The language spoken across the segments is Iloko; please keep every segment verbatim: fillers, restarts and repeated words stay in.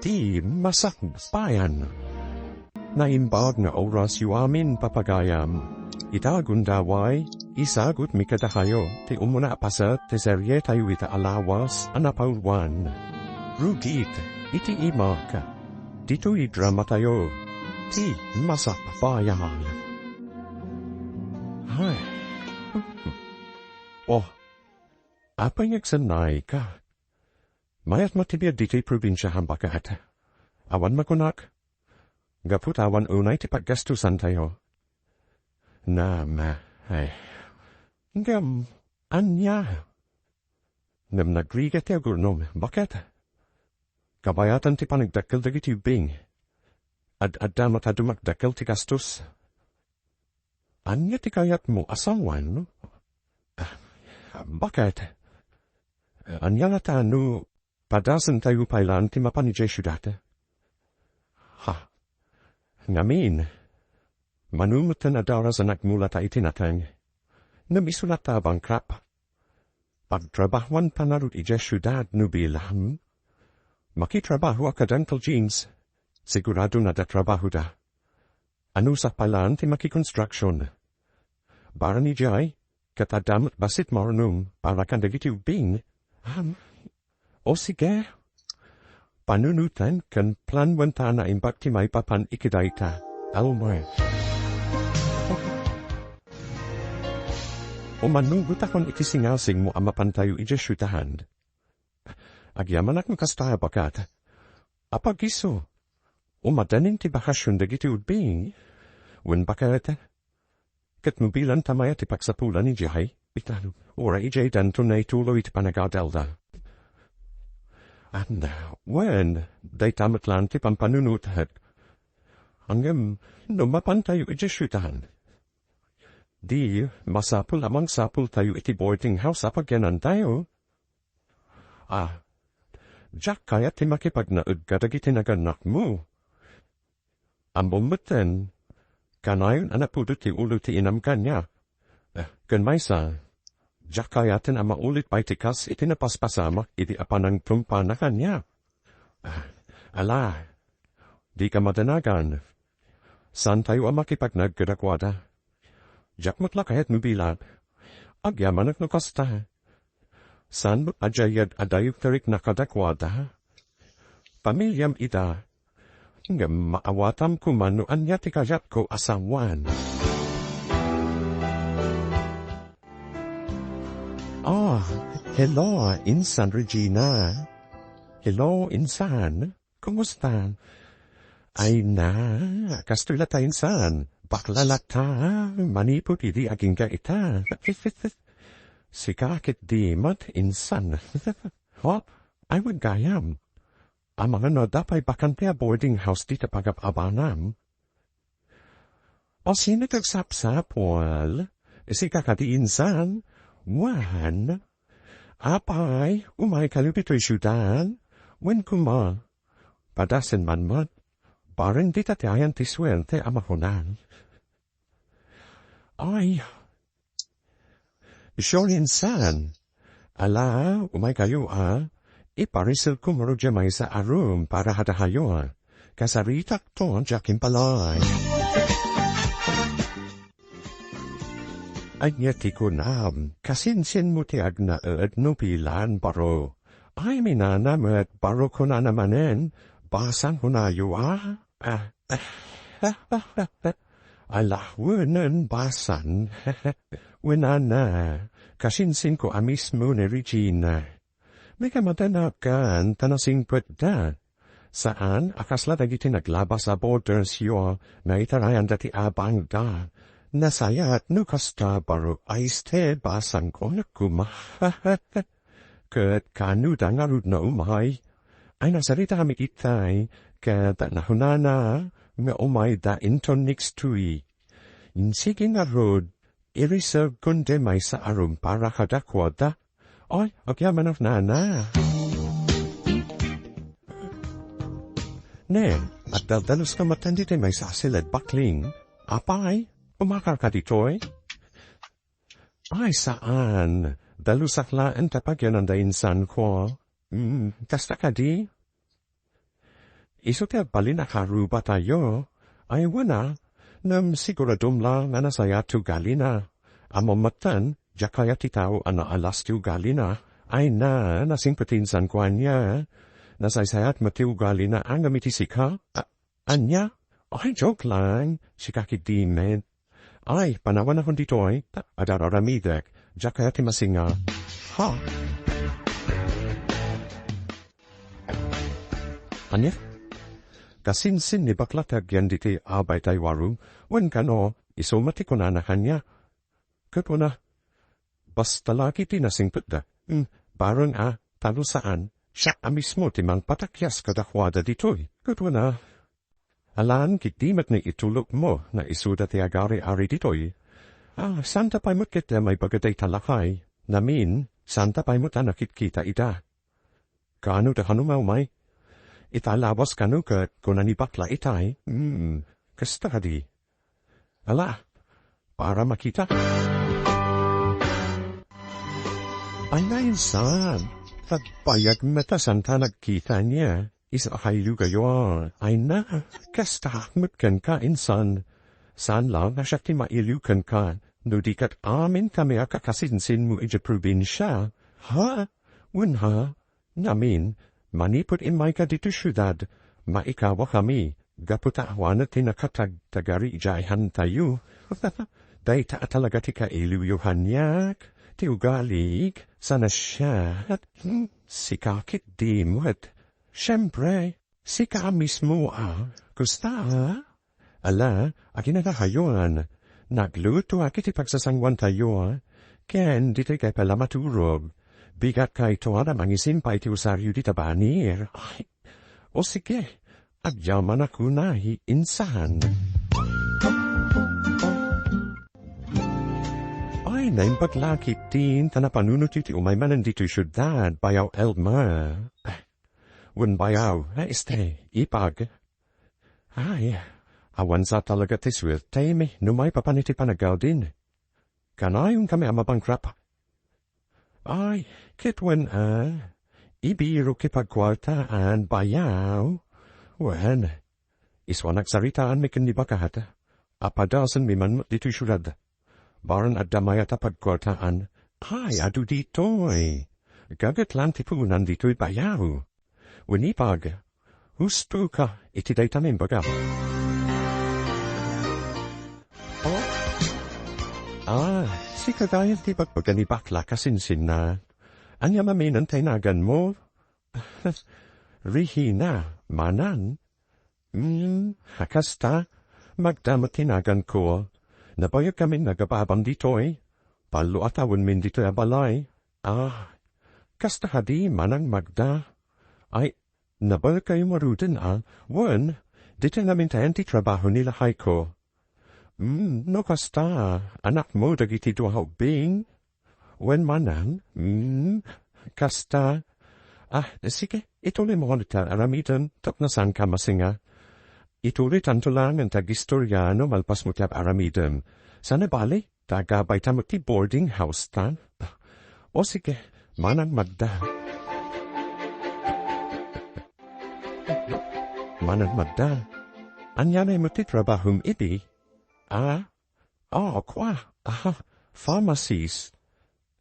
ti masakbayan. Naimbag nga orasyo amin, papagayam. Ita gundaway, isagutmi kadakayo ti umuna a paset ti serietayo ita a lawas a napauluan, Rugit iti Imak. Ditoy dramatayo, ti masakbayan. Ay. Oh, apay nga agsannayka? Mayat met ti biag ditoy probinsiam, baket. Awan makunak. Gapu ta awan unay ti paggastosantayo. Nam, ay. Ngem, ania? Ngem nagrigat ti agurnong, baket? Kabayatan ti panagdakkel dagiti ubbing. Ad-adda met a dumadakkel ti gastos. Ania ti kayatmo a sawen? Ah, baket? Ania ngata no padasentayo pay laeng ti mapan idiay siudad? Ha? Ngamin, mano metten a daras a nagmulata iti nateng. Ngem isu latta a bankrupt. Pagtrabahuanta ngarud idiay siudad no bilang. Makitrabahoak kad Uncle James. Sigurado nga adda trabahoda. Anus a pay laeng ti makikonstruksion. Barang idiay, ket adda met bassit maurnong para kadagiti ubbing. Am, o sige. Panunoten ken planuenta a naimbag ti maipapan iti dayta, Elmer. Umannugotakon iti singasingmo a mapantayo idiay siudad. Agyamanak no kasta, baket. Apag-isu, umaddanin ti bakasion dagiti ubbing? Wen, baket? Ket no bilang ta mayat ti pagsapulan idiay, ita, uray idiay danto naituloy ti panagadalda. Anda, wen, dayta met laeng ti pampanunotek. Ngem, no mapantayo idiay siudad, di, masapul a mangsapultayo iti boarding house a pagyanantayo. Ah, diak kayat ti makipagnaed kadagiti nagannakmo. Ammom metten, kanayon a napudot ti ulo ti inam kaniak. Eh, ken maysa, diak kayaten a maulit pay ti kas iti napaspasamak idi a panangtumpanak kaniak. Ah, ala, dika madanagan. Saantayo a makipagnaed kadakuada. Diak met la kayat no bilang. Agyamanak no kasta. Saan met a diay ad-adda ti rikna kadakuada? Pamiliam ida. Ngem maawatam koma no ania ti kayatko a sawen. Ah, hello, Insan Regina. Hello, Insan. Kumusta? Ay na, kastoy latta, Insan. Bakla latta, manipud idi agingga ita. Sika ketdi met, Insan. Hop, ay, wen gayam. Amangan no adda pay bakante a boarding house dita pagab-abanam. O, sino ti agsapsapul? Sika kadi, Insan? Wen? Apay, umaykayo ditoy siudad? Wen koma, padasen man met. Bareng dita ti ayan ti suerte a makunak. Ay, sure, Insan. Ala, umaykayo a. Ipariselko ngarud diay maysa a room para kadakayo. Kasaritakto diay kimpalay. Ania ti kunam, kasinsinmo ti agnaed no bilang, baro? Ay, ni nana met, baro, kunana manen, basang kunayo a. Ah, ah, ah, ah, ah. Ala, wenen, basang. Wen, nana, kasinsinko a mismo ni Regina. Makamadanakan ta nasingpetda. Saan a kasla dagiti naglabas a boardersyo nga itarayanda ti abangda. Nasayaat no kasta, baro, a este, basang, kunak koma. Ket kanoda ngarud nga umay? Ay, nasarita kami itay, ket nakunana nga umayda inton next week. Sige ngarud, i-reserve kon diay maysa a room para kadakuada. Ay, agyamanak, nana. Ne, adda daluska met ditoy maysa a siled bakling. Apay, umakarka ditoy? Ay, saan. Dalusak laeng ta pagyananda insanko. Mm, kasta kadi? Isu ti agbalin a karubatayo. Ay, wen a, ngem siguradom la nga nasayaat ti ugalina. Ammom metten, diak kayat ti tao a naalas ti ugalina. Ay na, nasingpet ti insanko ania. Nasaysayaat met ti ugalina a ngem iti sika. A-, ania? Ay, joke lang. Sika ketdi met. Ay, panawanakon ditoy, ta-, adda ar-aramidek. Diak kayat ti masinga. Ha? Ania? Kasinsin ni bakla ti agyan ditoy a baytay Waru, wen kano, isu met ti kunana kaniak. Ket kuna, basta la ketdi nasingpetda, hmm, bareng a, ta no saan, siak a mismo ti mangpatakyas kadakuada ditoy. Ket kuna, alan ketdi met ni itulokmo nga isuda ti agari-ari ditoy. Ah, saanta pay met ketdi a maibaga dayta lakay. Ngamin, saanta pay met a nakitkita ida. Kano da kano nga umay? Ita lawas kano ket kuna ni bakla itay, hmm, kasta kadi. Ala, para makita. Ay na insan, nagbayag met a saanta nagkita ania. Isu a kailiwkayo, ay na, kasta met kenka insan. Saan la nga siak ti mailiw kenka, no di ket amin kami a kakasinsinmo idiay probinsia. Ha? Wen ha? Ngamin, manipud immayka ditoy siudad, maikawakami, gapu ta awanen ti nakatagtagari idiay hantayo. Dayta a talaga ti kailiwyo kaniak, ti ugalik, saan a siak. Hmm, sika ketdi met. Siempre, sika a mismo a, kasta a? Ala, aginana kayon. Naglutoak iti pagsasangoantayo, ken ditoy kay pay la maturog. Bigat kayto a mangisimpa iti usaryo dita banir. Ay, o sige, agyamanak unay, insan. Ay, naimbag la ketdin ta napanunotyo ti umay manen ditoy siudad, Bayaw Elma. Wen Bayaw, a, este, ipag. Ay, awan sa talaga ti suertemi no maipapan iti panagawdin. Kanayonka met a mabankrupt. Ay, ket wen a, ibirok ti pagkuartaan, Bayaw. Wen, isu a nagsaritaanmi ken ni bakat, a padasenmi man met ditoy siudad. Bareng adda mayat a pagkuartaan. Ay, adu ditoy. Gaget lang ti puonan ditoy, Bayaw. Wen ipag, husto ka iti dayta nga imbagam. Oh? Ah, sika gayam ti ibagbaga ni bakla kasinsinna. Ania maminen ti naganmo? Regina, manang? Hmm, a kasta, Magda met ti naganko. Nabayagkamin nga agababam ditoy. Ballo a tawenmin ditoy a balay. Ah, kasta kadi, Manang Magda? Ay, nabayagkayo ngaruden a, wen, ditoy ngamin ti trabaho ni lakayko. Hmm, no kasta, anakmo dagiti dua a ubbing? Wen manang, hmm, kasta. Ah, sige, ituloymo kano ti aramidem, tapno saanka masinga. Ituloytanto laeng ti agistorya no malpasmo ti aramidem. Saan a bale, ta agabay ta met ti boarding house ta. O sige, Manang Magda. Manang Magda, ania met ti trabahom idi? Ah, oh, kua, aha, pharmacist.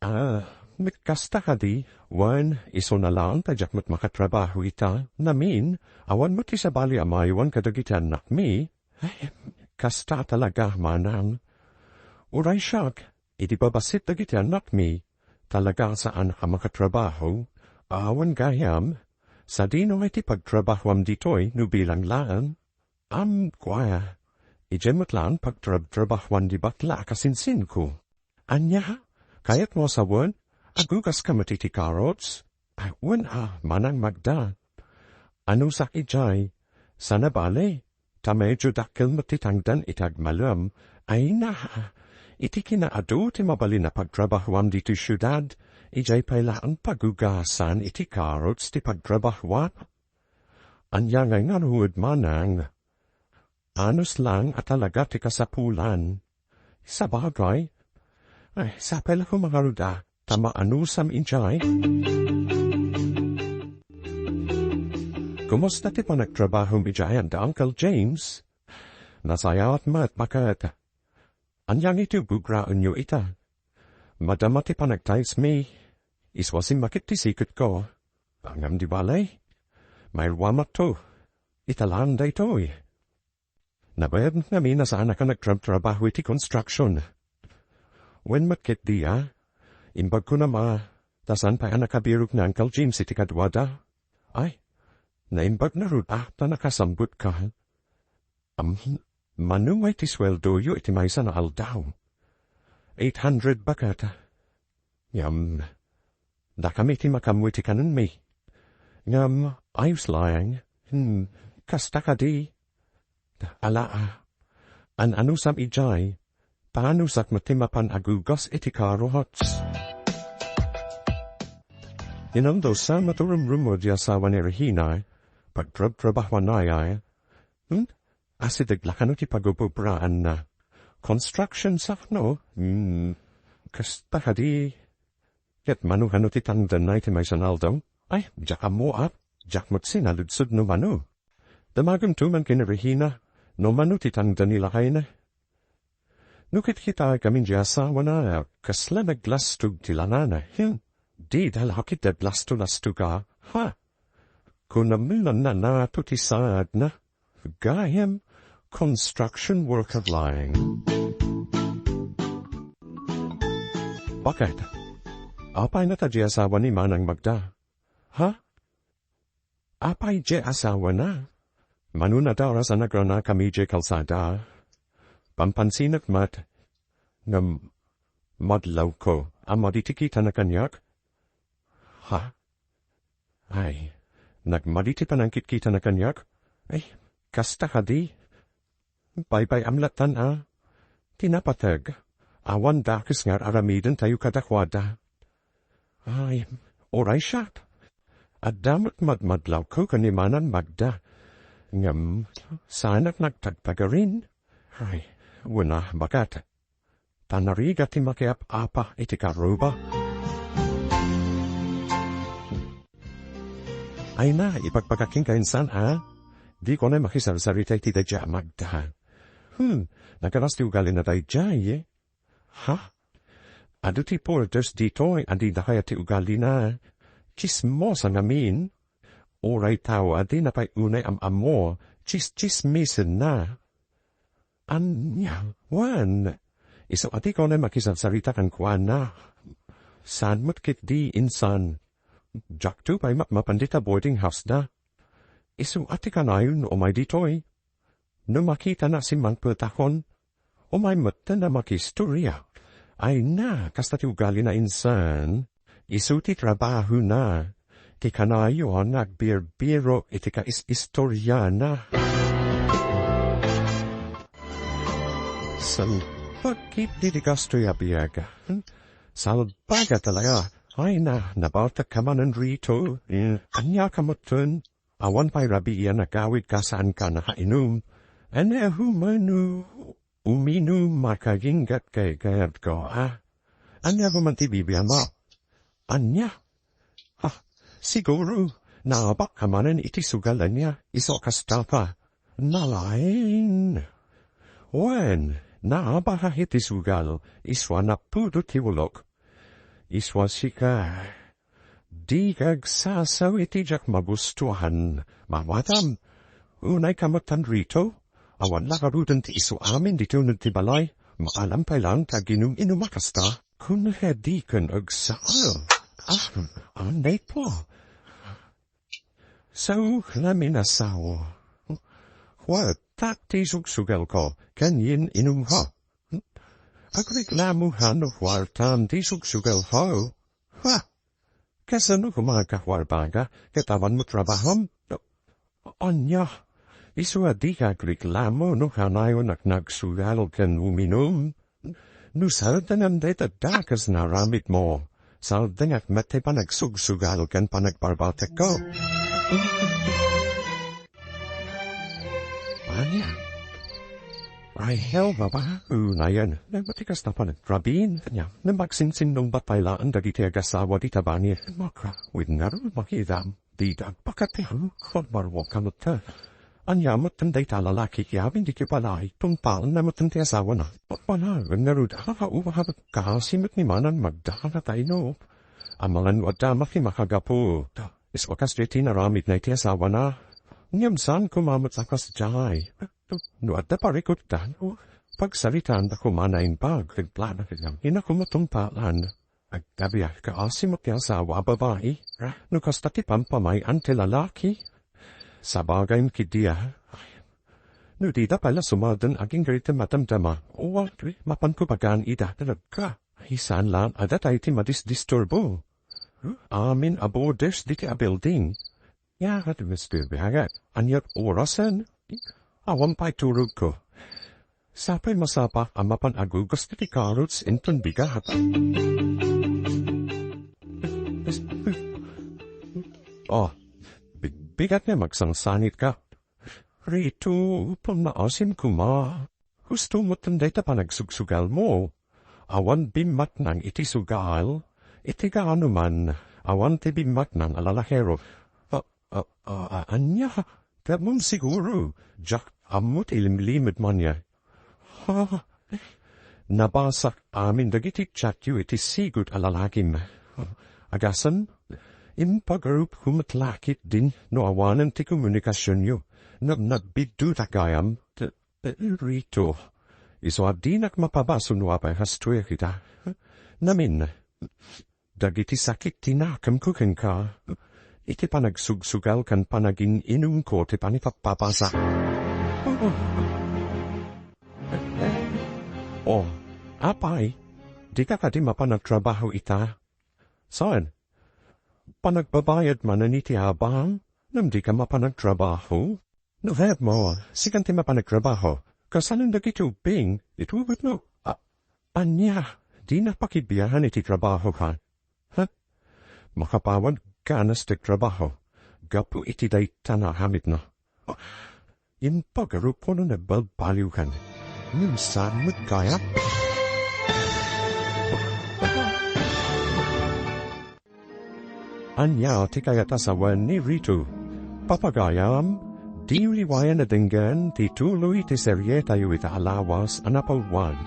Ah, met kasta kadi, wen, isuna laeng ta diak met makatrabaho ita, ngamin, awan met ti sabali a maaywan kadagiti annakmi. Ay, kasta talaga, manang. Uray siak, idi babassit dagiti annakmi, talaga saan a makatrabaho. Awan gayam, sadino ngay ti pagtrabahoam ditoy no bilang laeng? Am, kua, idiay met laeng pagtrabtrabahoan di bakla a kasinsinko. Ania, kayatmo a sawen, agugaska met iti carrots? Ah, wen a, Manang Magda. Anusak idiay, saan a bale, ta medio dakkel met ti tangdan iti agmalem. Ay na, iti kinaadu ti mabalin a pagtrabahoam ditoy siudad, idiay pay laeng pagugasan iti carrots ti pagtrabahoak. Ania ngay ngarud, manang? Anus laeng a talaga ti kasapulan. Sabagay. Ay, sapay la koma ngarud a, ta maanusam idiay. Kumusta ti panagtrabahom idiay, Uncle James? Nasayaat met, baket. Ania ngay ti ubraenyo ita? Madama ti panagtiles mi. Isua simmakit ti siketko. Ngem di bale, mairuamakto. Ita laeng daytoy. Nabayag ngamin a saanak a nagtrabtrabaho iti construction. Wen met ketdi a, imbagko koma, ta saan pay a nakabirok ni Uncle James iti kaduada. Ay, naimbag ngarud a ta nakasambutka. Am, mano ngay ti sueldoyo iti maysa nga aldaw? Eight hundred, baket. Ngem, dakami ti makaammo iti kanenmi. Ngem, ayos laeng. Hmm, kasta kadi? Ala, a. An-anusam idiay, paanusak met ti mapan agugas iti karuhots. Inandaw sa maturumrumo di asawa ni Regina, pagtrabtrabahuanay, ay. Hmm? Asideg la kano ti pagububraanna. Construction sa, no? Hmm. Kasta kadi? Ket mano kano ti tangdanna iti maysa nga aldaw? Ay, diak ammo, a. Diak met sinaludsod no mano. Damagem to man ken ni Regina, no mano ti tangdan ni lakayna. No kitkitaek amin di asawana, kasla naglastog ti lanana. Hmm. Dida la ketdi aglastolastoga. Ha? Kunam la nanato ti saadna. Gayyem, construction worker laeng. Baket? Apay nata di asawa ni Manang Magda? Ha? Apay di asawana? Mano nadaras a nagranakami di kalsada. Pampansinek met. Ngem, madlawko a madi ti kitana kaniak? Ha? Ay, nagmadi ti panangkitkitana kaniak? Ay, kasta kadi? Baybay-am latta a. Ti napateg, awan dakes nga ar-aramidentayo kadakuada. Ay, uray siak. Adda met madmadlawko ken ni Manang Magda. Ngem, saanak nagtagtagarin. Ay, wen a, baket. Ta narigat ti makiap-apa iti karuba. Ay na, ibagbaga kenka insan, a? Diko unay makisarsarita iti daydiay a Magda. Hmm, nagalas ti ugalina daydiay, eh? Ha? Adu ti porters ditoy a dida kayat ti ugalina. Tsismosa ngamin. Uray tao a dina pay unay am-ammo, tsistsismisenna. Ania? Wen, isu a dika unay makisarsarita kenkuana. Saan met ketdi insan? Diakto pay mapmapan dita boarding house da. Isu a ti kanayon no umay ditoy. No makitana simmangpetakon, umay metten a makiistoria. Ay na, kasta ti ugalina insan. Isu ti trabahona. Ti kanayon nga agbirbiro iti kais-istoriana. Salbag ketdi ti kastoy a biag. Salbaga talaga. Ay na, nabaltekka manen rito. Aniaka metten? Awan pay rabii a nagawidka a saanka nakainum. Ania human no uminum a kaginggat kay kayatko, a? Ania human ti bibiama? Ania? Ah, siguro, naabakka manen iti sugal ania, isu a kasta pa. Nalaen. Wen, naabaka iti sugal, isu a napudo ti ulok. Isu a sika. Dika agsasaw iti diak magustuhan. Mawatam. Unayka metten rito. Awan la ngaruden ti isu amin ditoy uneg ti balay. Maalam pay laeng ti aginum-inum a kasta. Kunana diken agsaw. Ah, anay po. Sao lamin a sao. Kuartak ti sugsugalko ken yen-inumko. Agreklamo ha no kuartam ti sugsugalko. Ha? Kasano koma agkakuarbaga ket awan met trabahom? Ania, isu a dika agreklamo no kanayonak nagsugal ken uminum? No sardengam dayta dakes nga aramidmo, sardengak met ti panagsugsugal ken panagbarbartekko. Ania? Ay, hell, baba, unayen. Nagmatikas na panagtrabin. Ania, nagmagsinsinnungbat pay laeng dagiti agasawa dita bani. Makra, with nga ru, makita. Dida agpakati, ha? Agbarwak ka met, ha? Ania met dayta a lalaki, amin dagiti palaay, tumpaenna met ti asawana. Panagan ngarud, ha, ha, ha, kaasi met ni Manang Magda, ha, tayo. Amangan no adda met ti makagapu. Isu a kasdiay ti inaramidna iti asawana. Ngem saan koma met a kasdiay. No adda parikutda, no pagsaritaanda koma naimbag, ket plano ket ngem, ina koma tumpalan. Agtabiak, kaasi met ti asawa a babai. No kasta ti pampamay-an ti lalaki. Sabagay met ketdi, a. No dida pay la sumaden agingga iti madamdama, o, mapanko bagaan ida, talaga. Ay, saan laeng a datay ti madisdisturbo. Amin a borders ditoy a building. Ya, ket Mister Biagat, ania orasen? Awan pay turogko. Sapay masapa a mapan agugos ti carrots inton bigat. Oh, bi-, bigat nga magsangsanit ka. Rito, pannaasim koma. Husto met dayta panagsugsugalmo. Awan bimmaknang iti sugal, iti kaano man, awan ti bimmaknang a lalakero. A, a, a, a, ania? Tapno siguro, diak ammo ti limlimed man ya. Ha? Nabasak amin dagiti chatyo iti sigud a lalakim. Agasem, impagarupko met la ketdin no awanen ti komunikasionyo. Nag-, nagbiddutak gayam. Rito, isu a dinak mapabasa no apay hastoy a kita. Namin, dagiti sakit ti nakemko kenka, iti panagsugsugal ken panagin-inumko ti panipapabasa. Oh, apay, dika kadi mapan agtrabaho ita? Saan? Panagbabayad manen iti abang, ngem dika mapan agtrabaho? No, Red mo, sikan ti mapan agtrabaho. Kasanon dagiti ubbing, itugot no. A-, ania, dina pakibiahan iti trabaho, ha? Ha? Makapawan ganas ti trabaho. Gapu iti dayta nga aramidna. Impagarupko no nagbalbaliwkan. Ngem saan met kayat? Ania ti kayat a sawen ni Rito? Papagayam, di liwayan a denggen ti tuloy ti serietayo ita a lawas a napawan.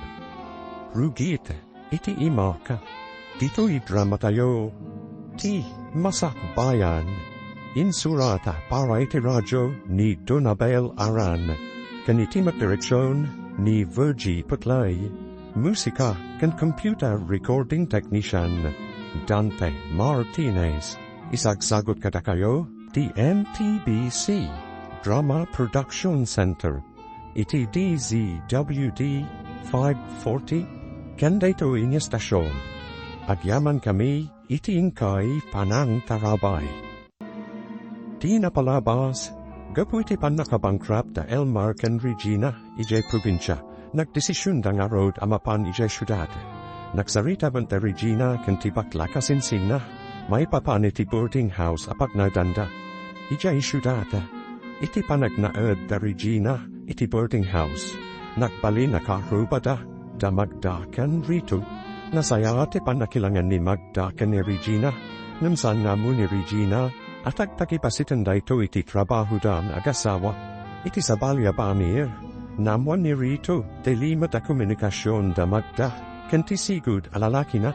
Rugit iti imak. Ditoy dramatayo, Ti Masakbayan. Insurata para iti radio ni Donabel Aran, ken iti magdireksion ni Virgie Putlay. Musika ken computer recording technician, Dante Martinez. Isagsagut kadakayo ti M T B C Drama Production Center iti D Z W D five forty ken daytoy nga estasion. Agyamankami iti inkay panangtarabay. Ti napalabas, gapu iti pannakabankrupt da Elmar ken Regina idiay probinsia, nagdesisionda ngarud a mapan idiay siudad. Nagsarita met da Regina ken ti bakla a sinsinna maipapan iti boarding house a pagnaedanda idiay siudad. Iti panagnaed da Regina iti boarding house, nagbalin a karrubada da Magda ken Rito. Nasayaat ti pannakilangan ni Magda ken ni Regina, ngem saan nga ammo ni Regina a tagtagipasiten daytoy iti trabahoda nga agasawa. Iti sabali a bamir, naammoan ni Rito ti limed a komunikasion da Magda ken ti sigud a lalakina.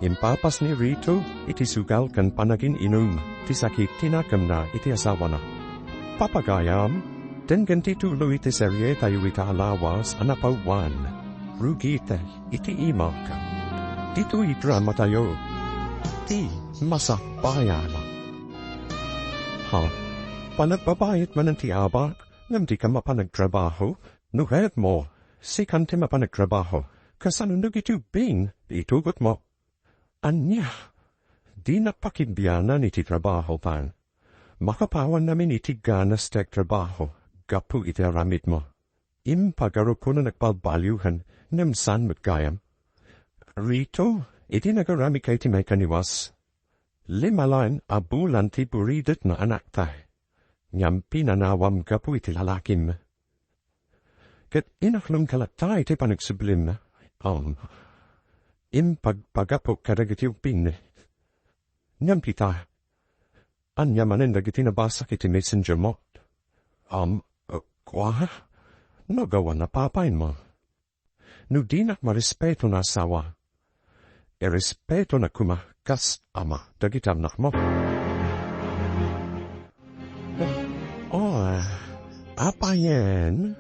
Impapas ni Rito iti sugal ken panagin-inum ti sakit ti nakemna iti asawana. Papagayam, denggen ti tuloy ti serietayo ita a lawas a napawan. Rugit iti imak. Ditoy dramatayo, Ti Masakbayan. Ha? Panagbabayad manen ti abak, ngem dika mapan agtrabaho? No ket mo, sikan ti mapan agtrabaho. Kasano dagiti ubbing? Itugot mo. Ania? Dinak pakibianan iti trabaho pay. Makapawan amin iti ganas ti agtrabaho gapu iti aramidmo. Impagarupko no nagbalbaliwkan, ngem saan met gayam. Rito, idi nagaramidka iti maikaniwas, lima laeng a bulan ti buridet nga anakta. Ngem pinanawam gapu iti lalakim. Ket inaklongka latta iti panagsublim. Um, impagpagapok kadagiti ubbing. Ngem ita, Ania manen dagiti nabasak iti messenger mo? Am, uh, kua? No gawana, papayen mo. No dinak marespeto nga asawa, irespetonak koma kas ama dagiti annakmo. Oh, papayen.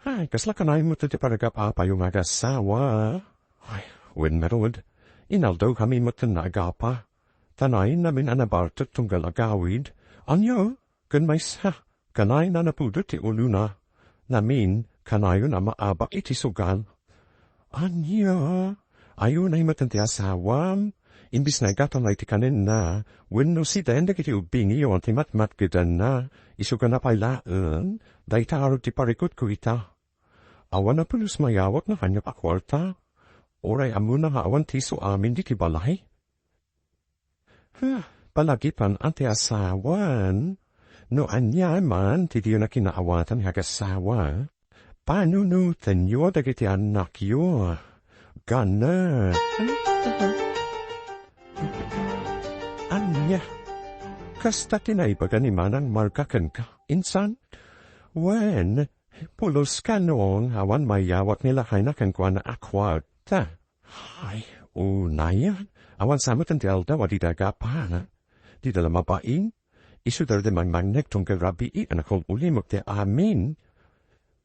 Ay, kasla kanayon met ti panagap-apayo nga agasawa. Ay, wen ngarud, inaldawkami met nga agapa. Ta nainnamin a nabartek tunggal agawid. Ania? Ken maysa, kanayon a napudot ti ulona. Namin, kanayon a maabak iti sugal. Ania? Ayonay met ti asawam. Imbes nga igatangna iti kanenna, wenno siden dagiti ubbingyo ti matmatgedanna, isu gana pay laeng, dayta ngarud ti parikutko ita. Awan a pulos mayawak nga kaniak a kuarta. Uray ammona nga awan ti isu amin ditoy balay. Huh, palagipan a ti asawan. No ania man ti diyo na kinaawatan nga agasawa, panunotenyo dagiti annakyo. Gana. Ania? Kasta ti naibaga ni Manang Marka kenka, insan? Wen, pulos kano nga awan mayawak ni lakayna kenkuana a kuarta. Ay, unay, awan sa met ti aldaw a dida agapa. Dida la mabain. Isu daydi mangmangnek tunggal rabii a nakul-ulimok ti amin.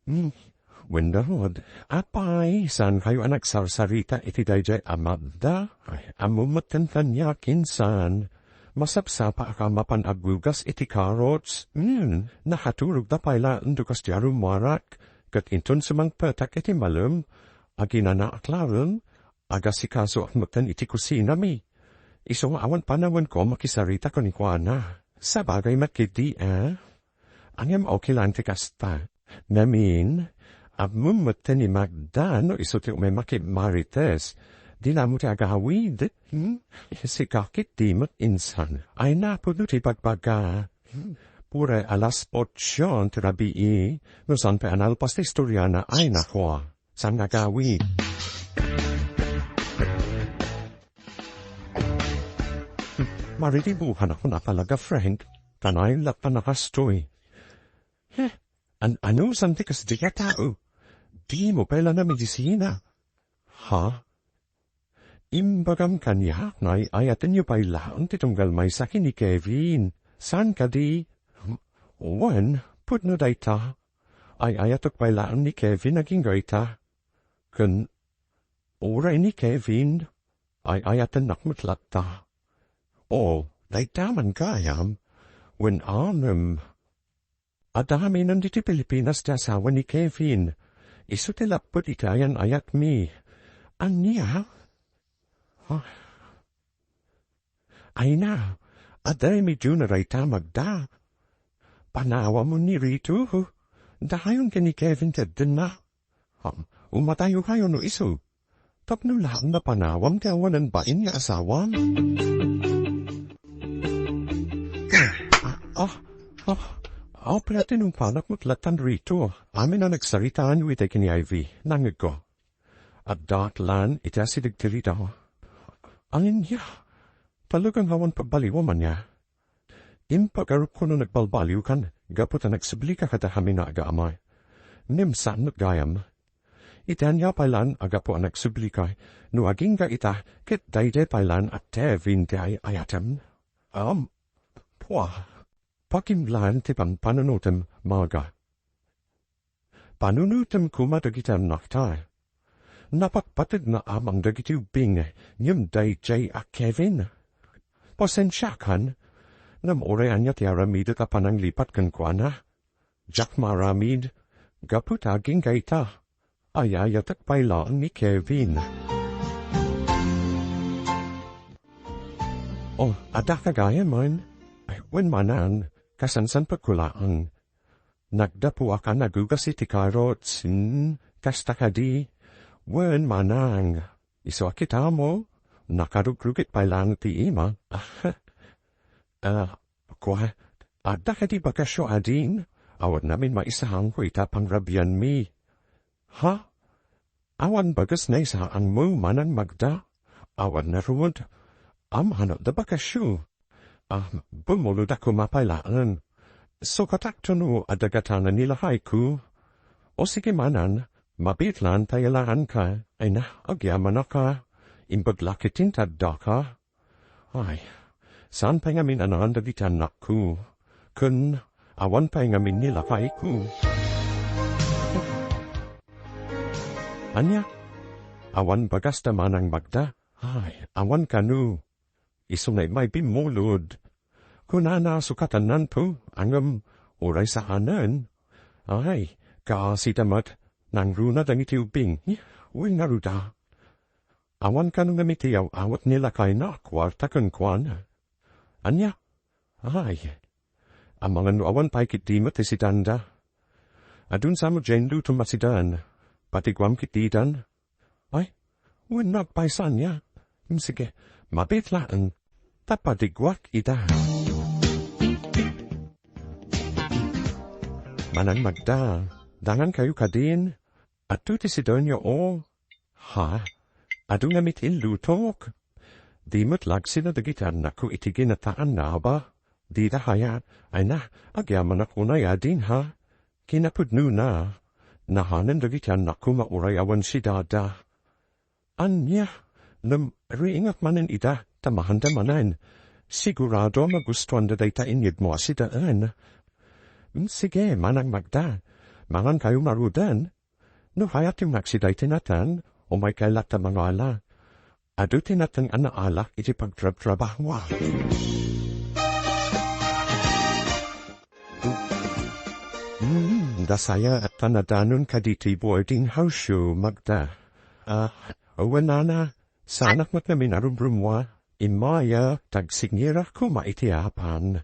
Hmm. Wen ngarud, apay, saankayo a nagsarsarita iti daydiay a Magda? Ay, ammom met kaniak, insan. Masapsapaak a mapan agugas iti carrots. Hmm, nakaturogda pay laeng kas ti a rummuarak, ket inton sumangpetak iti malem, aginanaak laeng, agasikasoak metten iti kusinami. Isu nga awan panawenko a makisarita kenkuana. Sabagay met ketdi, a? Ngem okay laeng ti kasta. Ngamin, ammom metten ni Magda no isu ti umay makimarites. Dina met ti agawid. Hmm? Sika ketdi met insan. Ay, napudno ti bagbaga. Hmm? Pura alas otso ti rabii. No saan pay a nalpas ti istoriana, ay, nako. Saan nga agawid? Hmm, mariribuhan ako na talaga, Frank. Kanayon latta na kastoy. Heh, an-, ano san ti kasdi a tao? Dimo pay la namedisina. Ha? Imbagam kaniak nga ay-ayatenyo pay laeng ti tunggal maysa ken ni Kevin. Saan kadi? Wen, pudno dayta. Ay-ayatek pay laeng ni Kevin agingga ita. Ken uray ni Kevin, ay-ayatennak met latta. O, dayta man gayam. Wen anem. Adda aminen ditoy Pilipinas ti asawa ni Kevin. Isu ti lapped iti ayan-ayatmi. Ania? Ah. Ay na, adda remedio na dayta, Magda. Panawam ni Rito. Dahayon ken ni Kevin ti addenna. Am, umatayo kayo no isu. Tapno laeng napanawam ti awanan bain nga asawam. Ah, ah, ah, ah, pay a tinungpanak met lattan Rito. Amin a nagsaritaanyo iti ken ni Ivy. Nangegko. Addaak lan iti asideg ti Rito. Ania? Talaga nga awan pagbaliwam ania? Impagarupko no nagbalbaliwkan gapu ta nagsublikak kadakamin a agaamay. Ngem saan met gayam. Iti ania pay lan a gapu a nagsublikay, no agingga ita, ket daydiay pay lan a Kevin ti ay-ayatem? Am, pua, pakimlan ti panpanunotem, Maga. Panunotem koma dagiti annakta. Napatpateg nga amang dagiti ubbing, ngem daydiay a Kevin. Pasensiakan, ngem uray ania ti aramidek a pananglipat kenkuana. Diak maaramid, gapu ta agingga ita, ay-ayatek pay laeng ni Kevin. Oh, adda kagayamen? Ay, wen manang, kasansanpetko laeng. Nagdapuak a nagugas iti carrots, hmm, kasta kadi? Wen manang, isu a kitamo, nakarugrugit pay laeng ti ima. Ah, kua, adda kadi bakasio adin? Awan namin maisaangko ita pangrabianmi. Ha? Awan bagas naisaangmo, Manang Magda? Awan ngarud. Amanok da bakasio. Ah, bumulod a koma pay laeng. Sukatakto no adda gatanan ni lakayko. O sige manen, mabiit laeng ta ilaanka. Ay na, agyamanaka. Imbag la ketdin ti addaka. Ay, saan pay ngamin a naan dagiti annakko? Ken awan pay ngamin ni lakayko. Ania? Awan bagasta, Manang Magda? Ay, awan kano. Isu ngay may bimmulod. Kunana a sukatannanto, ngem uray saanen. Ay, kaasida met, nangruna dagiti ubbing. Wen ngarud a. Awan kano ngem iti yaw-awat ni lakayna a kuarta kenkuana. Ania? Ay, amangan no awan pay ketdi met ti sidanda. Adun sa met diay inlutom a sidan. Patiguam ketdidan. Ay, wen no agpaysa ania? Mm, sige, mabiit laeng. Ta padiguak ida. Manang Magda, dangankayo kadin? Adto ti sidanyo, o. Ha? Adu nga met inlutok? Di met lagsina dagiti annakko iti ginataan na aba? Dida kayat? Ay na, agyamanak unay a din, ha? Kinapudnona, nahanen dagiti annakko nga uray awan sidada. Ania? Ngem riingak manen ida, ta mahanda manen. Sigurado a magustuanda dayta inyegmo a sidaen. Mm, sige, Manang Magda. Mangankayo ngaruden. No kayatyo nga agsida iti naten, umaykay latta mangala. Adu ti naten a naalak iti pagtrabtrabahoak. Hmm, nasayaat ta nadanon kadi ti boarding house-yo, Magda. Ah, wen nana, saanak met ngamin a rumrummuar. Immay a, tagsingirak koma iti apan.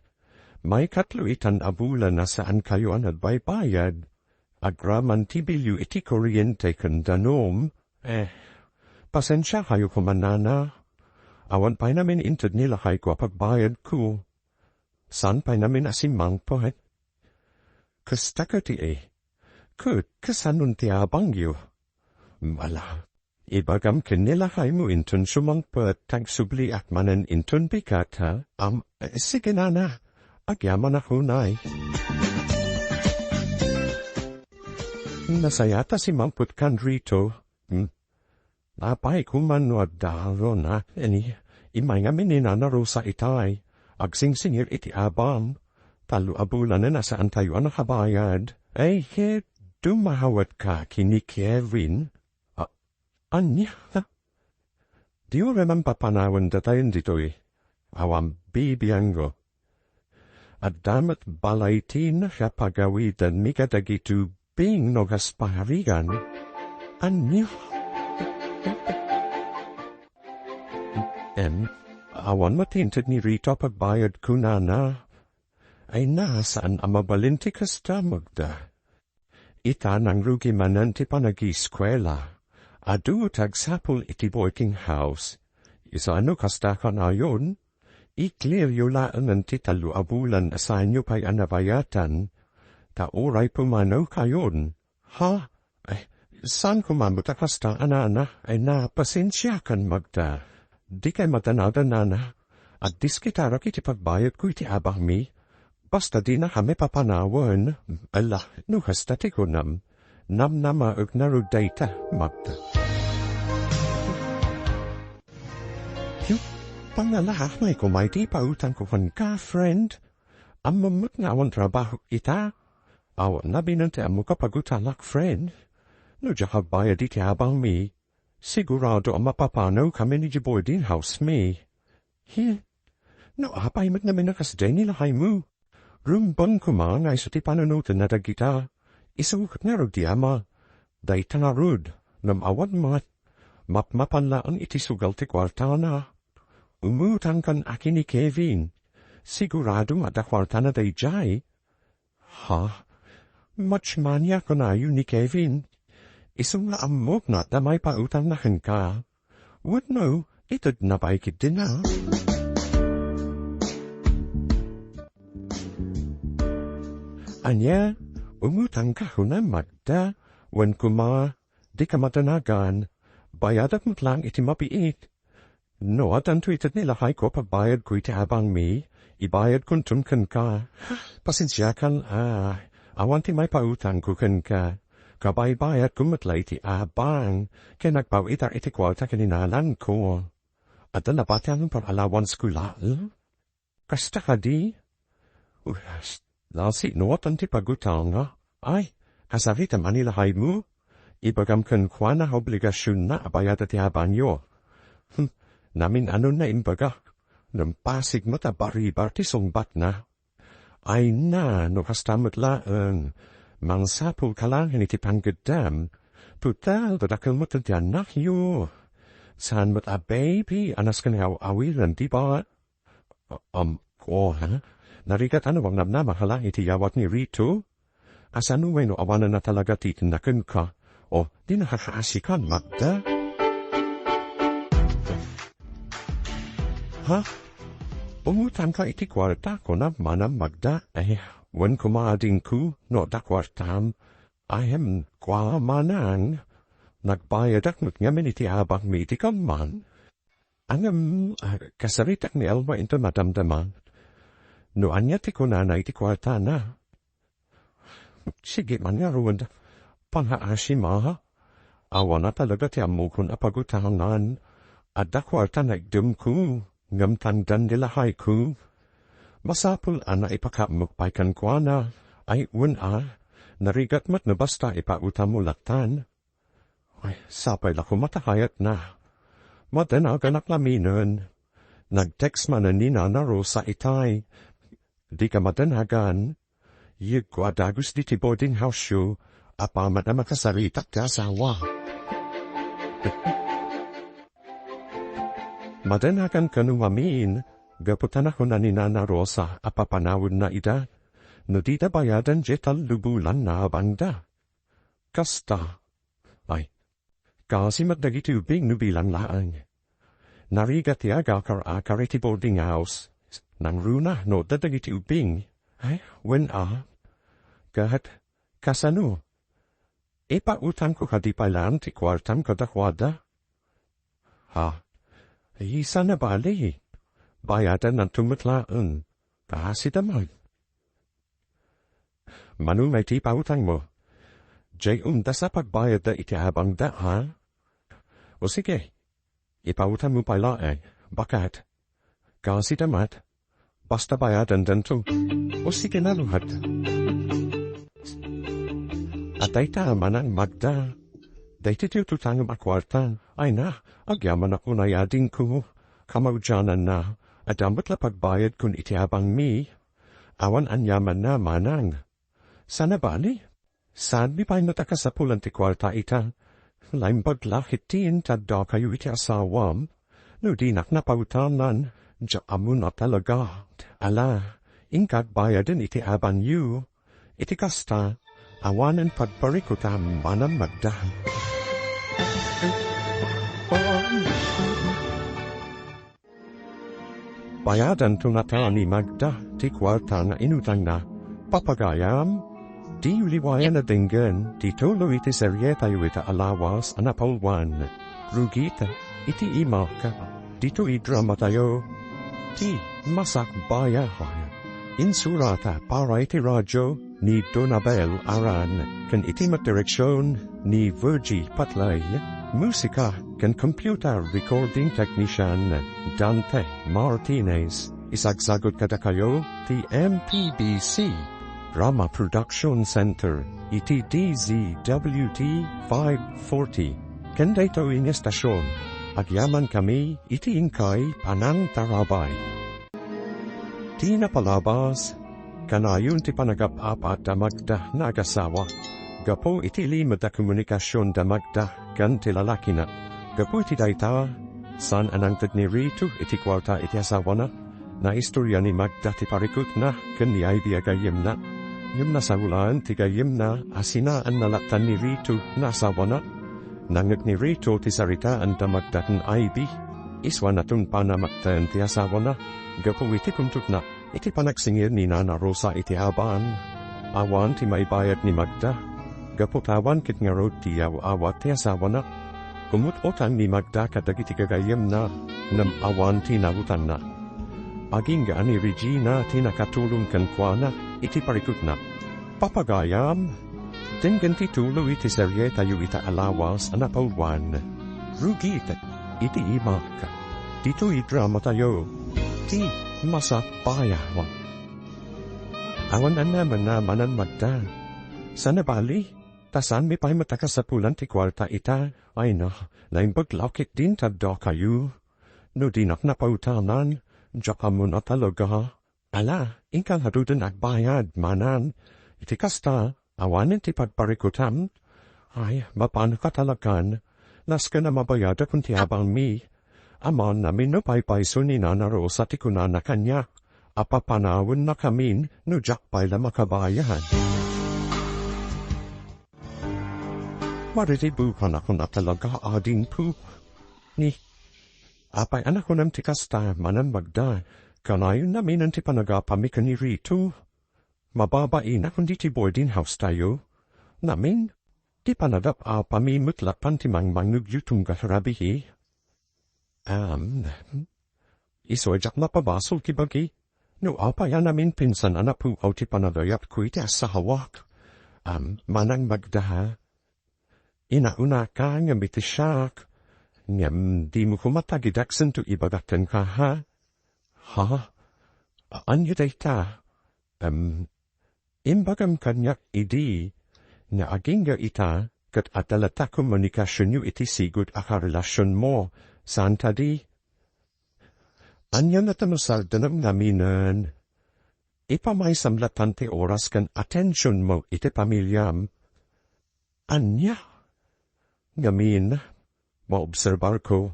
Maikatlo itan a bulan a saankayo a nagbaybayad. Agraman ti bilyo iti kuryente ken danum. Eh, pasensiakayo koma, nana. Awan pay ngamin inted ni lakayko a pagbayadko. Saan pay ngamin a simmangpet? Kasta ketdi, eh. Ket kasanon ti abangyo? Ala, ibagam ken ni lakaymo inton sumangpet, ta agsubliak manen inton bigat, ha? Am, eh, sige, nana. Agyamanak unay. Nasayaat a simmangpet kan Rito. Hmm. Apay koma no adda, Rona, ania, immay ngamin ni Nana Rosa itay. Agsingsingir iti abang. Tallo a bulanen a saantayo a nakabayad. Ay, ket dumawatka ken ni Kevin. A-, ania? Diyo ray man papanawen datayen ditoy. Awan bibiangko. Adda met balayten a pagawidanmi kadagiti ubbing no Gasparigan. Ania? Em, awan met inted ni Rito a pagbayadko, nana. Ay na, saan a mabalin ti kasta, Magda. Ita, nangrugi manen ti panagieskuela. Adu ti agsapul iti boarding house. Isu a no kasta kanayon, i-clear-yo laengen ti tallo a bulan a saanyo pay a nabayatan, ta uray pumanawkayon. Ha? Ay, saan koma met a kasta, nana? Ay na, pasensiakan, Magda. Dikay madanagan, nana. Agdiskitarak iti pagbayadko iti abangmi. Basta dinakami papanawen. Ala, no kasta ti kunam, namnamaek ngarud dayta, Magda. Yu, pangalaak ngay koma iti pautangko kenka, friend. Ammom met nga awan trabahok ita. Awan a binan ti ammok a pagutanak, friend. No diak agbayad iti abangmi, sigurado a mapapanawkamin iti boarding house-mi. Hi, no apay met ngamin a kasdiay ni lakaymo? Rumbeng koma nga isu ti panunotenna dagita. Isu ket ngarud ti ama. Dayta ngarud, ngem awan met. Mapmapan laeng iti sugal ti kuartana. Umutangkan a ken ni Kevin. Sigurado nga adda kuartana daydiay. Ha? Match money a kunayo ni Kevin. Isu nga ammok nga adda maipautangna kenka. Wenno, itedna pay ketdin a? Ania, umutangka kunam, Magda? Wen koma, dika madanagan. Bayadak met laeng iti mabiit. No, addanto ited ni lakayko pagbayadko iti abangmi, ibayadkonton kenka. Pasensiakan a, awan ti maipautangko kenka. Kabaybayadko met la iti abang, ken agbaw-idak iti kuarta ken inalanko. Adda nabatian for allowance ko laeng? Kasta kadi? Uy, lasi no atan ti pagutanga. Ay, kasarita man ni lakaymo. Ibagam kenkuana nga obligasionna a bayada ti abangyo. Hm, namin-anonna imbagak. Nampasig met a baribar ti sungbatna. Ay na, no kasta met laeng. Mangsapulka laeng iti panggeddam. Total, dadakkel met ti annakyo. Saan met a baby, a nasken nga aw-awilen, di ba? Am, ko, ha? Narigat a no mangnamnama ka laeng iti yawat ni Rito? Kasano wenno awanen a talaga ti itinna kenka? O, di nakakaasikan, Magda? Ha? Umutangka iti kuarta, kunam, Manang Magda? Eh, wen koma adingko, no adda kuartam. Ahem, kua, Manang. Nagbayadak met ngamin iti abangmi iti kamman. Ngem, ah, kasaritak ni Elma inton madamdama. No ania ti kunana iti kuartana? Sige man ngarud, pangaasima. Awan a talaga ti ammokon a pagutangan. Adda kuarta naikdemko, ngem tangdan ni lakayko. Masapul a naipakaammok pay kenkuana. Ay, wen a, narigat met no basta ipautammo lattan. Ay, sapay la koma ta kayatna. Madanaganak laminen. Nag-text manen ni Nana Rosa itay. Dika madanagan. Yegko a dagus ditoy boarding house-yo, apaman a makasaritak ti asawa. Madanagan kano ngamin, gapu ta nakuna ni Nana Rosa a papanawenna ida, no dida bayadan diay tallo bulan nga abangda. Kasta. Ay, kasi met dagiti ubbing no bilang laeng. Narigat ti agakar-akar iti boarding house. Nangruna no adda dagiti ubbing. Ay, wen a. Ket, kasano? Ipautangko kadi pay laeng ti kuartam kadakuada? Ha? Ay, saan a bali. Bayadannanto met laeng. Kasi damag. Mano ngay ti ipautangmo? Diay umdas a pagbayadda iti abangda, ha? O sige, ipautangmo pay laeng, baket. Kasi damat, basta bayadandanto. O sige, naluhat. Adda ita, Manang Magda. Daytoy ti ututangem a kuarta. Ay na, agyamanak unay adingko. Kamaudiananna, adda met la pagbayadkon iti abangmi. Awan aniamanna, Manang. Saan a bali? Saanmi pay met a kasapulan ti kuarta ita. Naimbag la ketdin ti addakayo iti asawam. No dinak napautangan, diak ammo a talaga. Ala, inka bayaden iti abangyo. Iti kasta, awanen pagparikutam, Manang Magda. Bayadanto ngata ni Magda ti kuarta nga inutangna. Papagayam, diyo liwayan a denggen ti tuloy iti serietayo ita a lawas a napalwan. Rugita iti imak, ditoy dramatayo, ti Masakbayan. Insurata para iti radio ni Donabel Aran, ken iti met direksion ni Virgie Patlay, musika ken computer recording technician Dante Martinez. Isagsagut kadakayo ti M P B C Drama Production Center iti D Z W T five forty. Ken daytoy nga estasion, agyamankami iti inkay panangtarabay. Ti napalabas, kanayon ti panagap-apat da Magda nga agasawa. Gapu iti limed a komunikasion da Magda ken ti lalakina. Gapu iti dayta, saan a nangted ni Rito iti kuarta iti asawana. Naistoria ni Magda ti parikutna ken ni Ivy a gayyemna. Ngem nasaolan ti gayyemna a sinaanna lattan ni Rito nga asawana. Nangngeg ni Rito ti saritaan da Magda ken Ivy. Isuna tungpalna metten ti asawana gapu iti puntotna iti panagsingir ni Nana Rosa iti abang. Awan ti maibayad ni Magda gapu ta awan ket ngarud ti yaw-awat ti asawana. Umut-utang ni Magda kadagiti gagayyemna, ngem awan ti narutanna. Agingga ni Regina ti nakatulong kenkuana iti parikutna. Papagayam, denggen ti tuloy iti serietayo ita a lawas a napauluan, Rugit iti Imak. Ditoy dramatayo, ti Masapayaw. Awan annamanna, Manang Magda. Saan a bali, ta saanmi pay met a kasapulan ti kuarta ita. Ay na, naimbag la ketdin ti adda kayo. No dinak napautanan, diak ammo a talaga. Ala, inka ngaruden agbayad, manang. Iti kasta, awanen ti pagparikutam. Ay, mapanka talagan. Nasken a mabayadakon ti abangmi. Amanna, no paypayso ni Nana Rosa ti kunana kaniak, a papanawennakamin no diak pay la makabayad. Mariribukanakon a talaga, adingko. Ni, apay a nakunam ti kasta, Manang Magda? Kanayonnaminen ti panagapami ken ni Rito. Mababainak ditoy boarding house tayo. Ngamin, ti panagap-apami met laeng ti mangmangngegyo tunggal rabii. Am, isu a diak mapabasol ti bagi, no apay a naminpinsan a napuaw ti panagayatko iti asawak. Am, Manang Magda, inaunaka ngem iti siak, ngem dimo koma tagidaksentoy ibagak kenka, ha? Ha? Ania dayta? Em, imbagam kaniak idi nga agingga ita ket adda latta komunikasionyo iti sigud a karelasionmo, saan kadi? Ania latta no saldanem ngaminen? Ipamaysam latta ti oras ken atensionmo iti pamiliam. Ania? Ngamin, maobserbarko,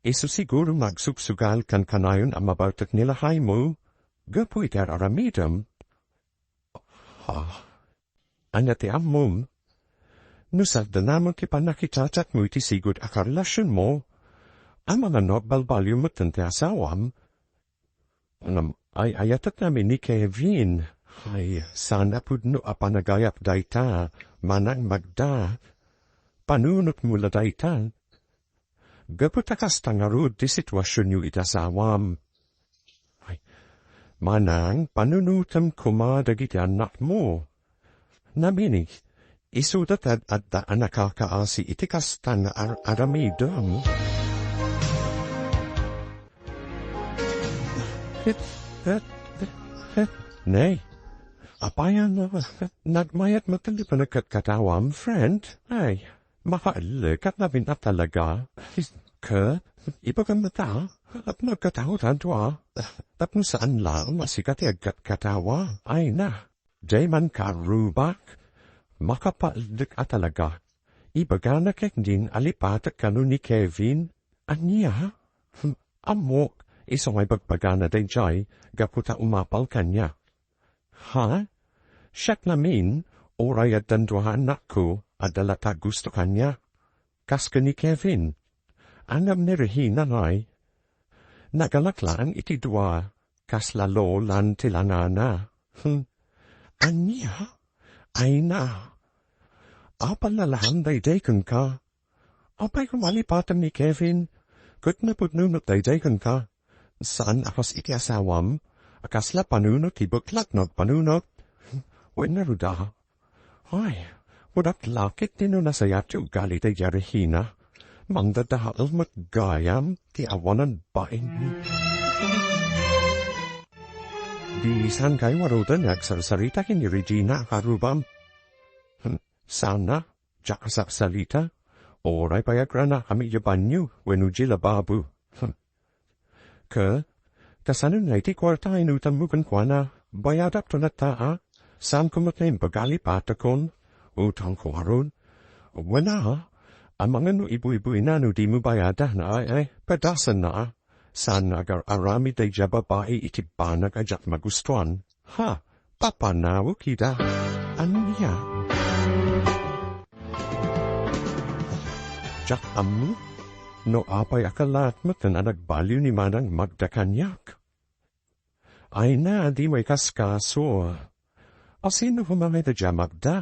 isu siguro nga agsugsugal kankanayon a mabaltek ni lakaymo gapu iti ar-aramidem. Ha? Ania ti ammom? No saldanamon ti pannakichatchatmo iti sigud a karelasionmo, amangan no agbalbaliw metten ti asawam. Ngem ay-ayatek ngamin ni Kevin. Ay, saan a pudno a panagayat dayta, Manang Magda. Panunotmo la dayta. Gapu ta kasta ngarud ti situasionyo iti asawam. Ay, manang, panunotem koma dagiti annakmo. Naminig, isuda ti ad-adda a nakakaasi iti kasta nga ar-aramidem. Nay, apay a nagmayat met ti panagkatkatawam, friend? Ay, makaellekat ngamin a talaga. Ket, ibagam met a, tapno agkataotan dua, tapno saan laeng a sika ti agkatkatawa. Ay na. Diay man karubak, makapaeldek a talaga. Ibagana ketdin a lipatek kano ni Kevin. Ania? Hmm, ammok, isu nga ibagbagana daydiay gapu ta umapal kaniak. Ha? Siak ngamin, uray addan dua a annakko, adda latta gusto kaniak. Kas ken ni Kevin. Ngem ni Regina ngay, nagalak laeng iti dua, kasla lolan ti langana. Hmm. Ania? Ay na. Apal la laeng daydiay kenka. Apay koma lipatem ni Kevin? Ket napudno met daydiay kenka. Saan a kas iti asawam, a kasla panunot ti beklat no agpanunot. Wen ngarud a. Ay, kunak la ketdi no nasayaat ti ugali daydiay Regina. Mangdadael met gayam ti awanan bain. Di saan kayo ngaruden nga agsarsarita ken ni Regina a karubam? Hmm, sana, diak a sarsarita. Uray pay agrana a media banyo wenno di lababo. Hmm. Ket, kasano ngay ti kuarta a inutanmo kenkuana? Bayadakto latta a. Saanko met nga imbag a lipatekon. Utangko ngarud. Wen a, amangan no ibuybuyna no dimo bayada, ay, ay, pedasenna a. Saan nga agar-aramid daydiay a babai iti banag a diak magustuan. Ha, papanawek ida. Ania? Diak ammo no apay a kalaat metten a nagbaliw ni Manang Magda kaniak. Ay na, dimo ikaskaso. A, sino koma ngay daydiay a Magda?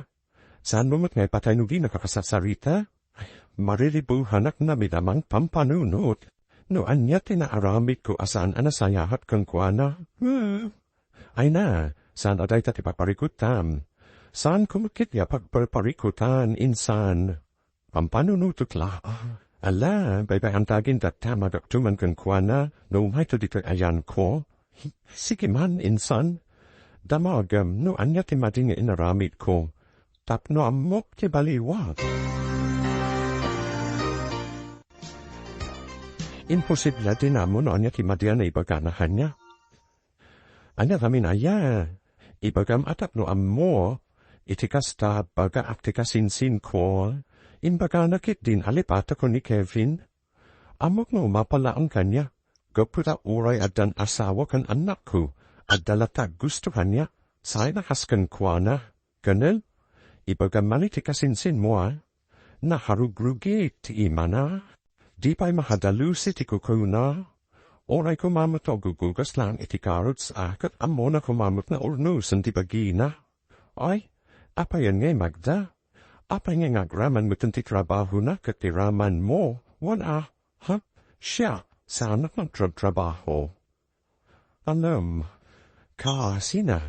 Saanmo met nga ipatay no dinak a kasarsarita? Ay, Mariribuhanak na midamang pampanunot. No ania ti naaramidko a saan a nasayaat kenkuana. Hmm. Ay na, saan a dayta ti paparikutam. Saanko met ketdi a pagparparikutan, insan. Pampanunotek la. Ala, baybay-anta agin datta, magaktuman kenkuana, no umayto ditoy ayanko. Sige man, insan. Damagem no ania ti madi nga inaramidko. Tapno ammok ti baliwak. Imposible a dinammo no ania ti madi a naibagana kaniak. Ania ngamin aya? Ibagam a tapno ammo, iti kasta, bagaak ti kasinsinko, imbagana ketdin a lipatakon ni Kevin. Ammok nga umapal laeng kaniak, gapu ta uray addan asawa ken annakko, adda latta a gusto kaniak, saan a kas kenkuana. Ken, ibagam man iti kasinsinmo a, nakarugrugit ti imana. Di pay makadalusi ti kukuna. Uray koma met no agugugas laeng iti carrots a, ket ammona koma met nga urnosen ti bagina. Ay, apayen ngay, Magda? Apay ngay nga agraman metten ti trabahona ket ti ramanmo? Wen a, ha? Siak, saanak nga agtratrabaho. Anem, kaasina,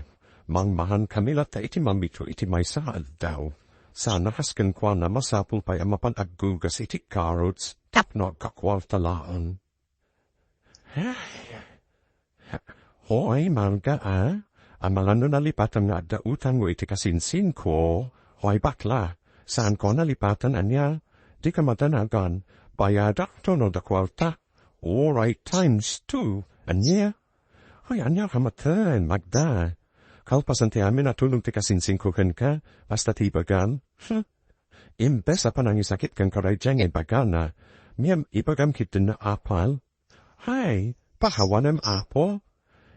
mangmangkami latta iti mamito iti maysa a aldaw. Saan a kas kenkuana, masapul pay a mapan aggugas iti carrots tapno agkakuarta laeng. Ay, hoy, Magda a, amangan no nalipatam nga adda utangmo iti kasinsinko. Hoy, bakla, saanko a nalipatan, ania? Dika madanagan, bayadakto no adda kuarta. Uray times two, ania? Hoy, ania ka metten, Magda? Kalpasan ti amin a tulong ti kasinsinko kenka, basta ti ibagam. Hm. Imbes a panangisakit kenka daydiay nga ibagana, ngem ibagam ketdin nga apal. Hay, pakawanem, Apo.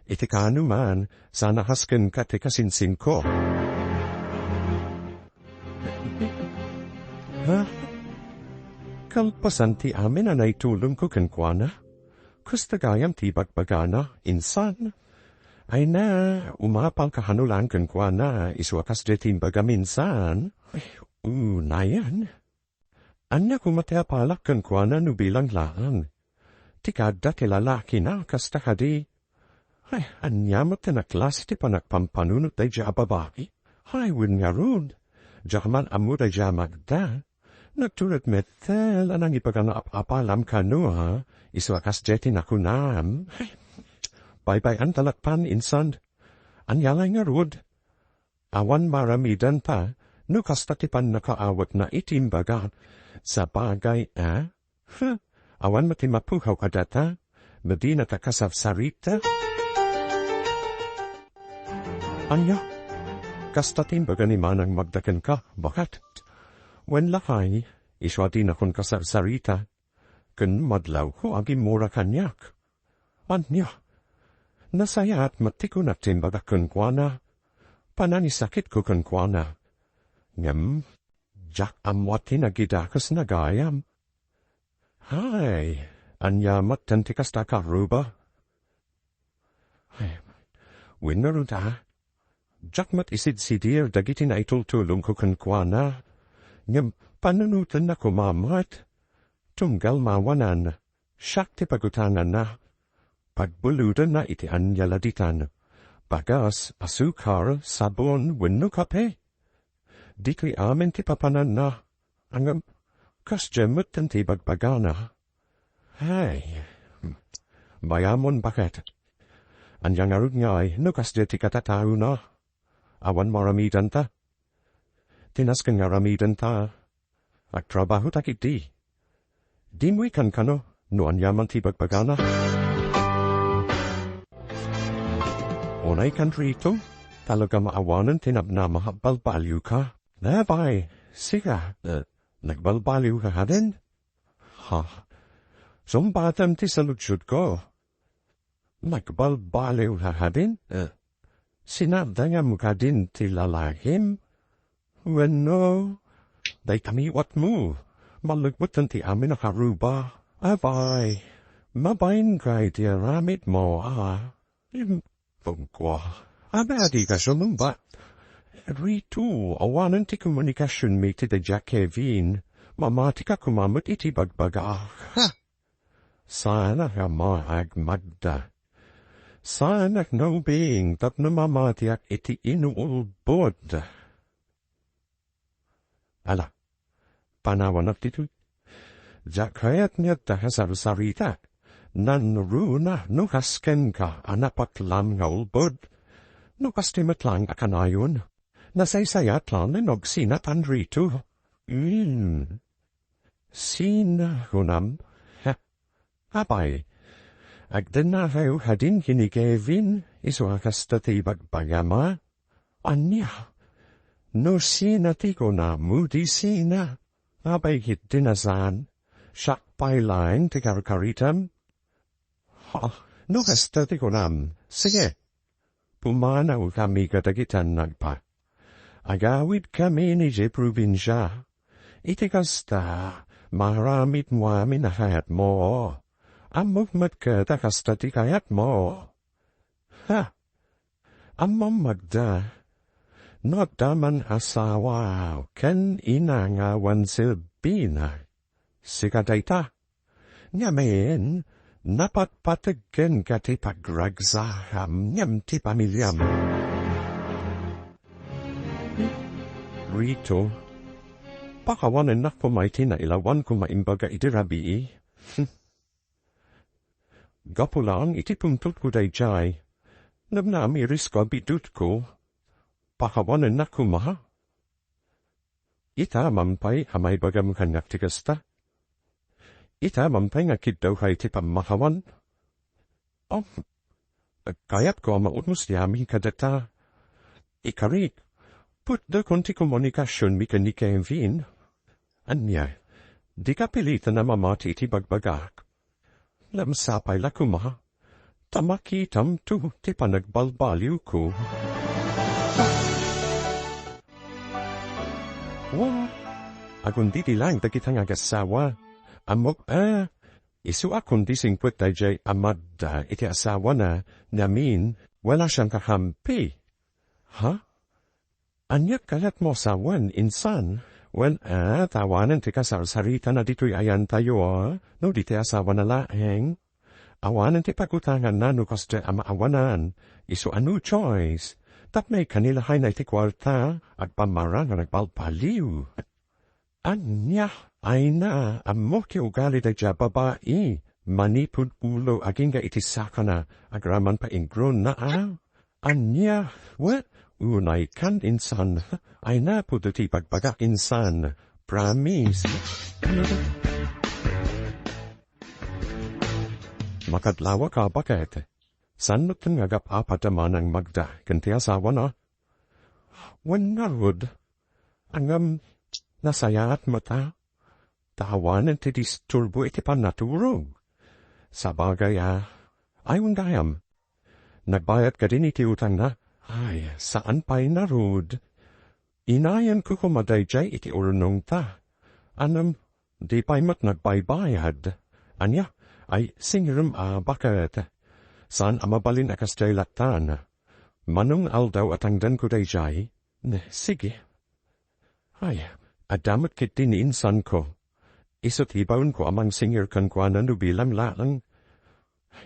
Iti kaano man, saan a kas kenka ti kasinsinko. Ha? Kalpasan ti amin a naitulongko kenkuana? Kasta gayam ti ibagbagana, insan. Ay na, umapalka kano laeng kenkuana, isu a kasdiay ti imbagam, insan. Ay, unayen. Ania koma ti apalak kenkuana no bilang laeng? Ti kaadda ti lalakina, kasta kadi? Ay, ania met ti naklase ti panagpampanunot daydiay a babai? Ay, wen ngarud, diak man ammo daydiay a Magda. Nagtured met a nangibaga nga ap-apalam kano, ha? Isu a kasdiay ti nakunam. Ay, baybay-anta latta, insan. Ania lay ngarud? Awan maaramidanta no kasta ti pannakaawatna iti imbaga. Sabagay, a? Huh, awan met ti mapukaw kadata, madinata kasarsarita. Ania? Kasta ti imbaga ni Manang Magda kenka, baket? Wen lakay, isu a dinakon kasarsarita. Ken madlawko a agimmura kaniak. Ania? Nasayaat met ti kunak ti imbagak kenkuana. Panangisakitko kenkuana. Ngem, diak ammo a ti nagidakesna gayam. Hay, ania metten ti kasta a karuba? Ay, wen ngarud a, diak met isidsidir dagiti naitultulongko kenkuana. Ngem panunotenna koma met. Tunggal maawanan, siak ti pagutanganna. Pagbulodenna iti ania la ditan. Bagas, asukar, sabon, wenno kape. Ditoy amin ti papananna. Ngem, kasdiay metten ti ibagbagana. Hay, bayamon, baket? Ania ngarud ngay no kasdiay ti katataona? Awan maaramidanta. Ti nasken nga aramidenta, agtrabahota ketdi. Dimmo ikan kano no ania man ti ibagbagana. Unay kan Rito, talaga maawanen ti namnama a balbaliwka. Apay, sika, eh, nagbalbaliwka kadin? Ha? Sungbatem ti saludsodko. Nagbalbaliwka kadin? Eh, sinadengam kadin ti lalakim? Wenno, dayta miwatmo, mallegmetten ti amin a karuba. Apay, mabain kay ti aramidmo, a? Im-, Pagkua, adda dika sumungbat. Rito, awanen ti komunikasionmi ti daydiay a Kevin. Mamatika koma met iti bagbagak. Ha? Saanak a maag, Magda. Saanak no being tapno mamatiak iti inuulbod. Ala, panawanak ditoy. Diak kayat nga adda a sarsarita. Nanruna no kas kenka a napatlam nga ulbod. No kasta met laeng a kanayon, nasaysayat laeng no agsinatan rito. Mm. Sina, kunam? Ha? Apay, agdennakayo kadin ken ni Kevin, isu a kasta ti ibagbagam, a? Ania? No sina ti kunam, di sina? Apay ketdi a saan? Siak pay laeng ti karkaritam? Ha, no kasta ti kunam, sige. Pumanawkami kadagiti annakko. Agawidkami idiay probinsia. Iti kasta, maaramidmo amin a kayatmo. Ammok met ket a kasta ti kayatmo. Ha! Ammom, Magda, no adda man asawa ken ina nga awan silbina, sika dayta. Ngamin, napatpateg kenka ti pagragsakam ngem ti pamiliam. Rito, pakawanennak koma iti nailawanko maimbaga idi rabii. Gapu laeng iti pungtotko daydiay, ngem naamirisko a bidutko. Pakawanennak koma. Itam pay a maibagam kaniak ti kasta. Itam pay nga kiddawka iti pammakawan. Oh, kayatko a maudmos ti amin kadata. Ikarik, putdekon ti komunikasionmi ken ni Kevin. Ania, dika piliten a mamati iti bagbagak. Ngem sapay la koma, ta makitamto ti panagbalbaliwko. Wa, agundidi laeng dagita nga agassawa. Ammok, a, isu a kundi singpet daydiay a madda iti asawana ngamin, wala sian kakampi. Ha? Ania kayatmo a sawen, insan? Wen, a, ta awanen ti kasarsaritana ditoy ayantayo, a, no di ti asawana laeng. Awanen ti pagutanganna no kasdiay a maawanan. Isu a no choice. Tapno ikkanilahayna iti kuarta, agpamarang a nagbalbaliw. Ania, Aina, ammok ti ugali daydiay a babai. Manipud ulo agingga iti sakana, agraman pay ingronna, a? Ania, we, unaykan insan. Aina, pudno ti ibagbagak insan. Promise. Makadlawak a baket. Saan metten nga agap-apad a manang Magda ken ti asawana? Wen ngarud, ngem nasayaat met a, ta awanen ti disturbo iti pannaturog. Sabagay a, ay, wen gayam. Nagbayad kadin iti utangna? Ay, saan pay ngarud. Inayanko koma daydiay iti urnongta. Ngem, di pay met nagbaybayad. Ania? Ay, singirem a baket. Saan a mabalin a kasdiay lattan. Mano nga aldaw a tangdanko daydiay? Ne, sige. Ay, adda met ketdi ni insanko. Isu ti ibaonko a mangsingir kenkuana no bilang laeng.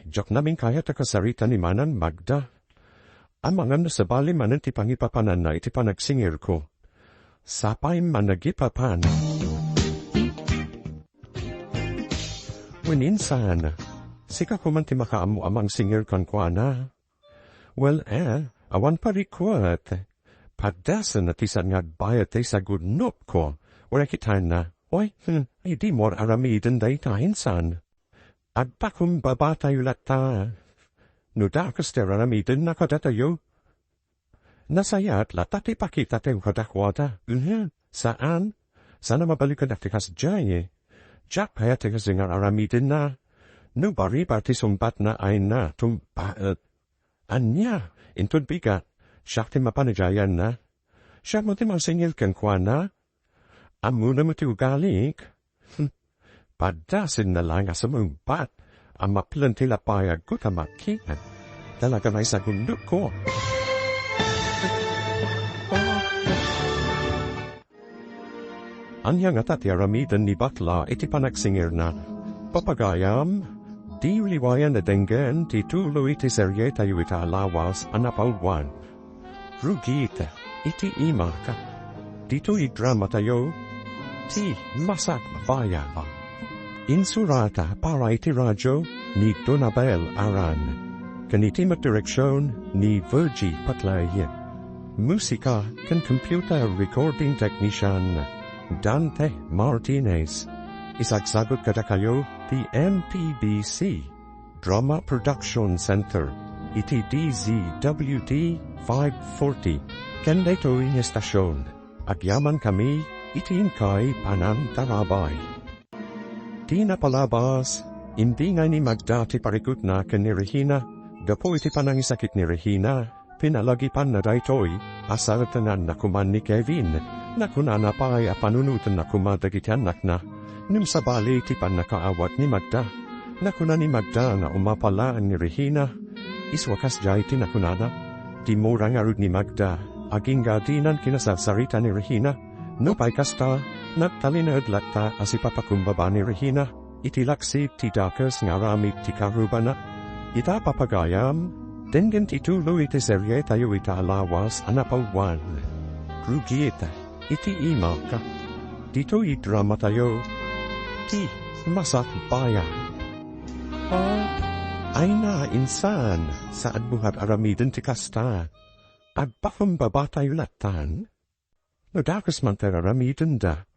Diak namin kayat a kasarita ni manang Magda. Amangan no sabali manen ti pangipapananna iti panagsingirko. Sapay managipapan. Wen insan, sika koman ti makaammo a mangsingir kenkuana. Well, eh, awan parikuet. Paddasen a ti saan nga agbayad ti sagudnopko. Uray kitana. Oy, hmm, ay di mo aramiden dayta insan. Agpakumbabatayo latta. No dakes ti aramidennaka kadatayo, nasayaat latta ti pakitatayo kadakuada. Mhm, saan? Saan a mabalin ti kasdiay. Diak kayat ti kasdiay nga aramidenna. No baribar ti sungbatna, Aina, tumbaet. Ania, inton bigat, siak ti mapan idiayanna. Siak met ti mangsingir kenkuana. Ammona met ti ugalik. Hmm. Paddasenna la nga sumungbat a maplen ti lapayagko ta makitak. Talaga nga isagundokko. Ania ngata ti aramiden ni bakla iti panagsingirna? Papagayam, di liwayan a denggen ti tuloy ti serietayo ita a lawas a napawan. Rugit iti imak. Ditoy dramatayo, ti Masakbayan. Insurata para iti radio ni Donabel Aran. Ken iti met direksion ni Virgie Patlay. Musika ken computer recording technician Dante Martinez. Isagsagut kadakayo ti M P B C Drama Production Center iti D Z W T five forty. Ken daytoy nga estasion, agyamankami iti inkay panangtarabay. Ti napalabas, imbingay ni Magda ti parikutna ken ni Regina. Gapu iti panangisakit ni Regina, pinalagipanna daytoy, asartenanna koman ni Kevin. Nakunana pay a panunotenna koma dagiti annakna. Ngem sabali ti pannakaawat ni Magda. Nakuna ni Magda nga umapalaen ni Regina. Isu a kasdiay ti nakunana. Dimmuar ngarud ni Magda, agingga dinan kinasarsarita ni Regina. Nupay kasta, nagtalinaed latta a sipapakumbaba ni Regina iti laksid ti dakes nga aramid ti karrubana. Ita, papagayam, denggen ti tuloy ti serietayo ita a lawas a napawan. Rugit iti imak. Ditoy dramatayo, ti Masakbayan. Ah, ay na, insan, saanmo nga aramiden ti kasta. Agpakumbabatayo lattan? No dakes man ti aramidenda,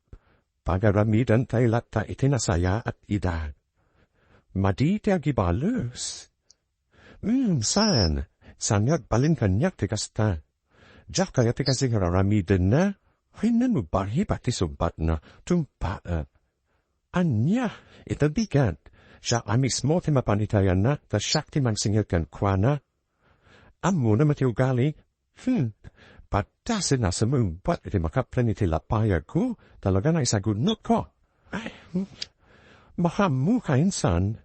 pagaramidentayo latta iti nasayaat ida. Madi ti agibales. Hmm, saan? Saan nga agbalin kaniak ti kasta? Diak kayat ti kasing aramidenna. Ay, no barhiba ti sungbatna, tumpaek. Ania? Ita bigat. Siak a mismo ti mapan itayanna, ta siak ti mangsingir kenkuana. Ammona met ti ugali. Hmm. Padasen a sumungbat iti makapleng iti lapayagko, talaga nga isagudnotko. Ay, hmm. Makaammoka, insan.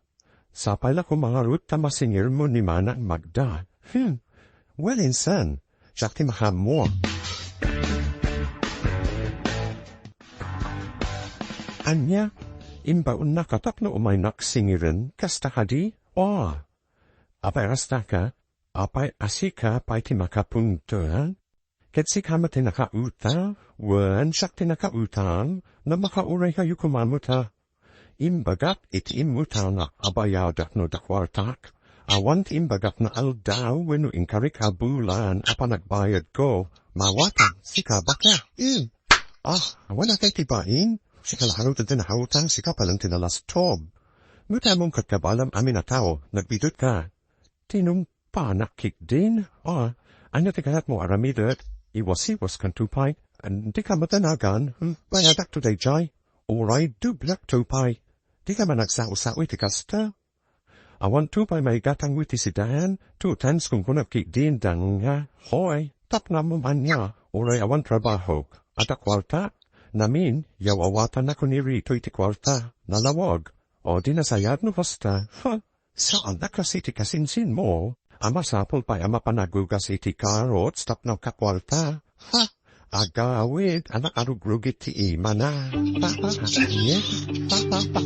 Sapay la koma ngarud ta masingirmo ni Manang Magda. Hmm. Well, insan, siak ti makaammo. Ania, imbaonnaka tapno umaynak singiren, kasta kadi? Oh. Apay, kastaka? Apay a sika pay ti makapuntoan? Ket sika met ti nakautang? Wen, siak ti nakautang? No makauraykayo koma met a. Imbagak iti immutangak a bayadak no adda kuartak. Awan ti imbagak nga aldaw wenno inkarik a bulan a panagbayadko. Mawatan, sika bakla. Mm. Ah, awan a kay ti bain? Sika la ngarud ti nakautang, sika pay laeng ti nalastog. Ngem amom ket kabaelam amin a tao, nagbidutka. Tinumpanak ketdin? Ah, ania ti kayatmo aramidek? Iwasiwaskanto pay? Dika met nagan? Hmm, bayadakto daydiay. Uray doblekto pay. Dika man agsao-sao iti kasta? Awanto pay maigatangmo iti sidaen, two times kunkunak ketdin nga, hoy, tapnam ania, uray awan trabahok. Adda kuarta? Namin, yaw-awatannak kunirito iti kuarta. Nalawag. O di nasayaat no kasta. Ha? Saan a kasi ti kasinsinmo a masapul pay a mapan agugas iti carrots tapno kakuarta? Ha? Agawid a nakarugrugit ti imana. Ha, ha, ha, ania? Ha, ha, ha.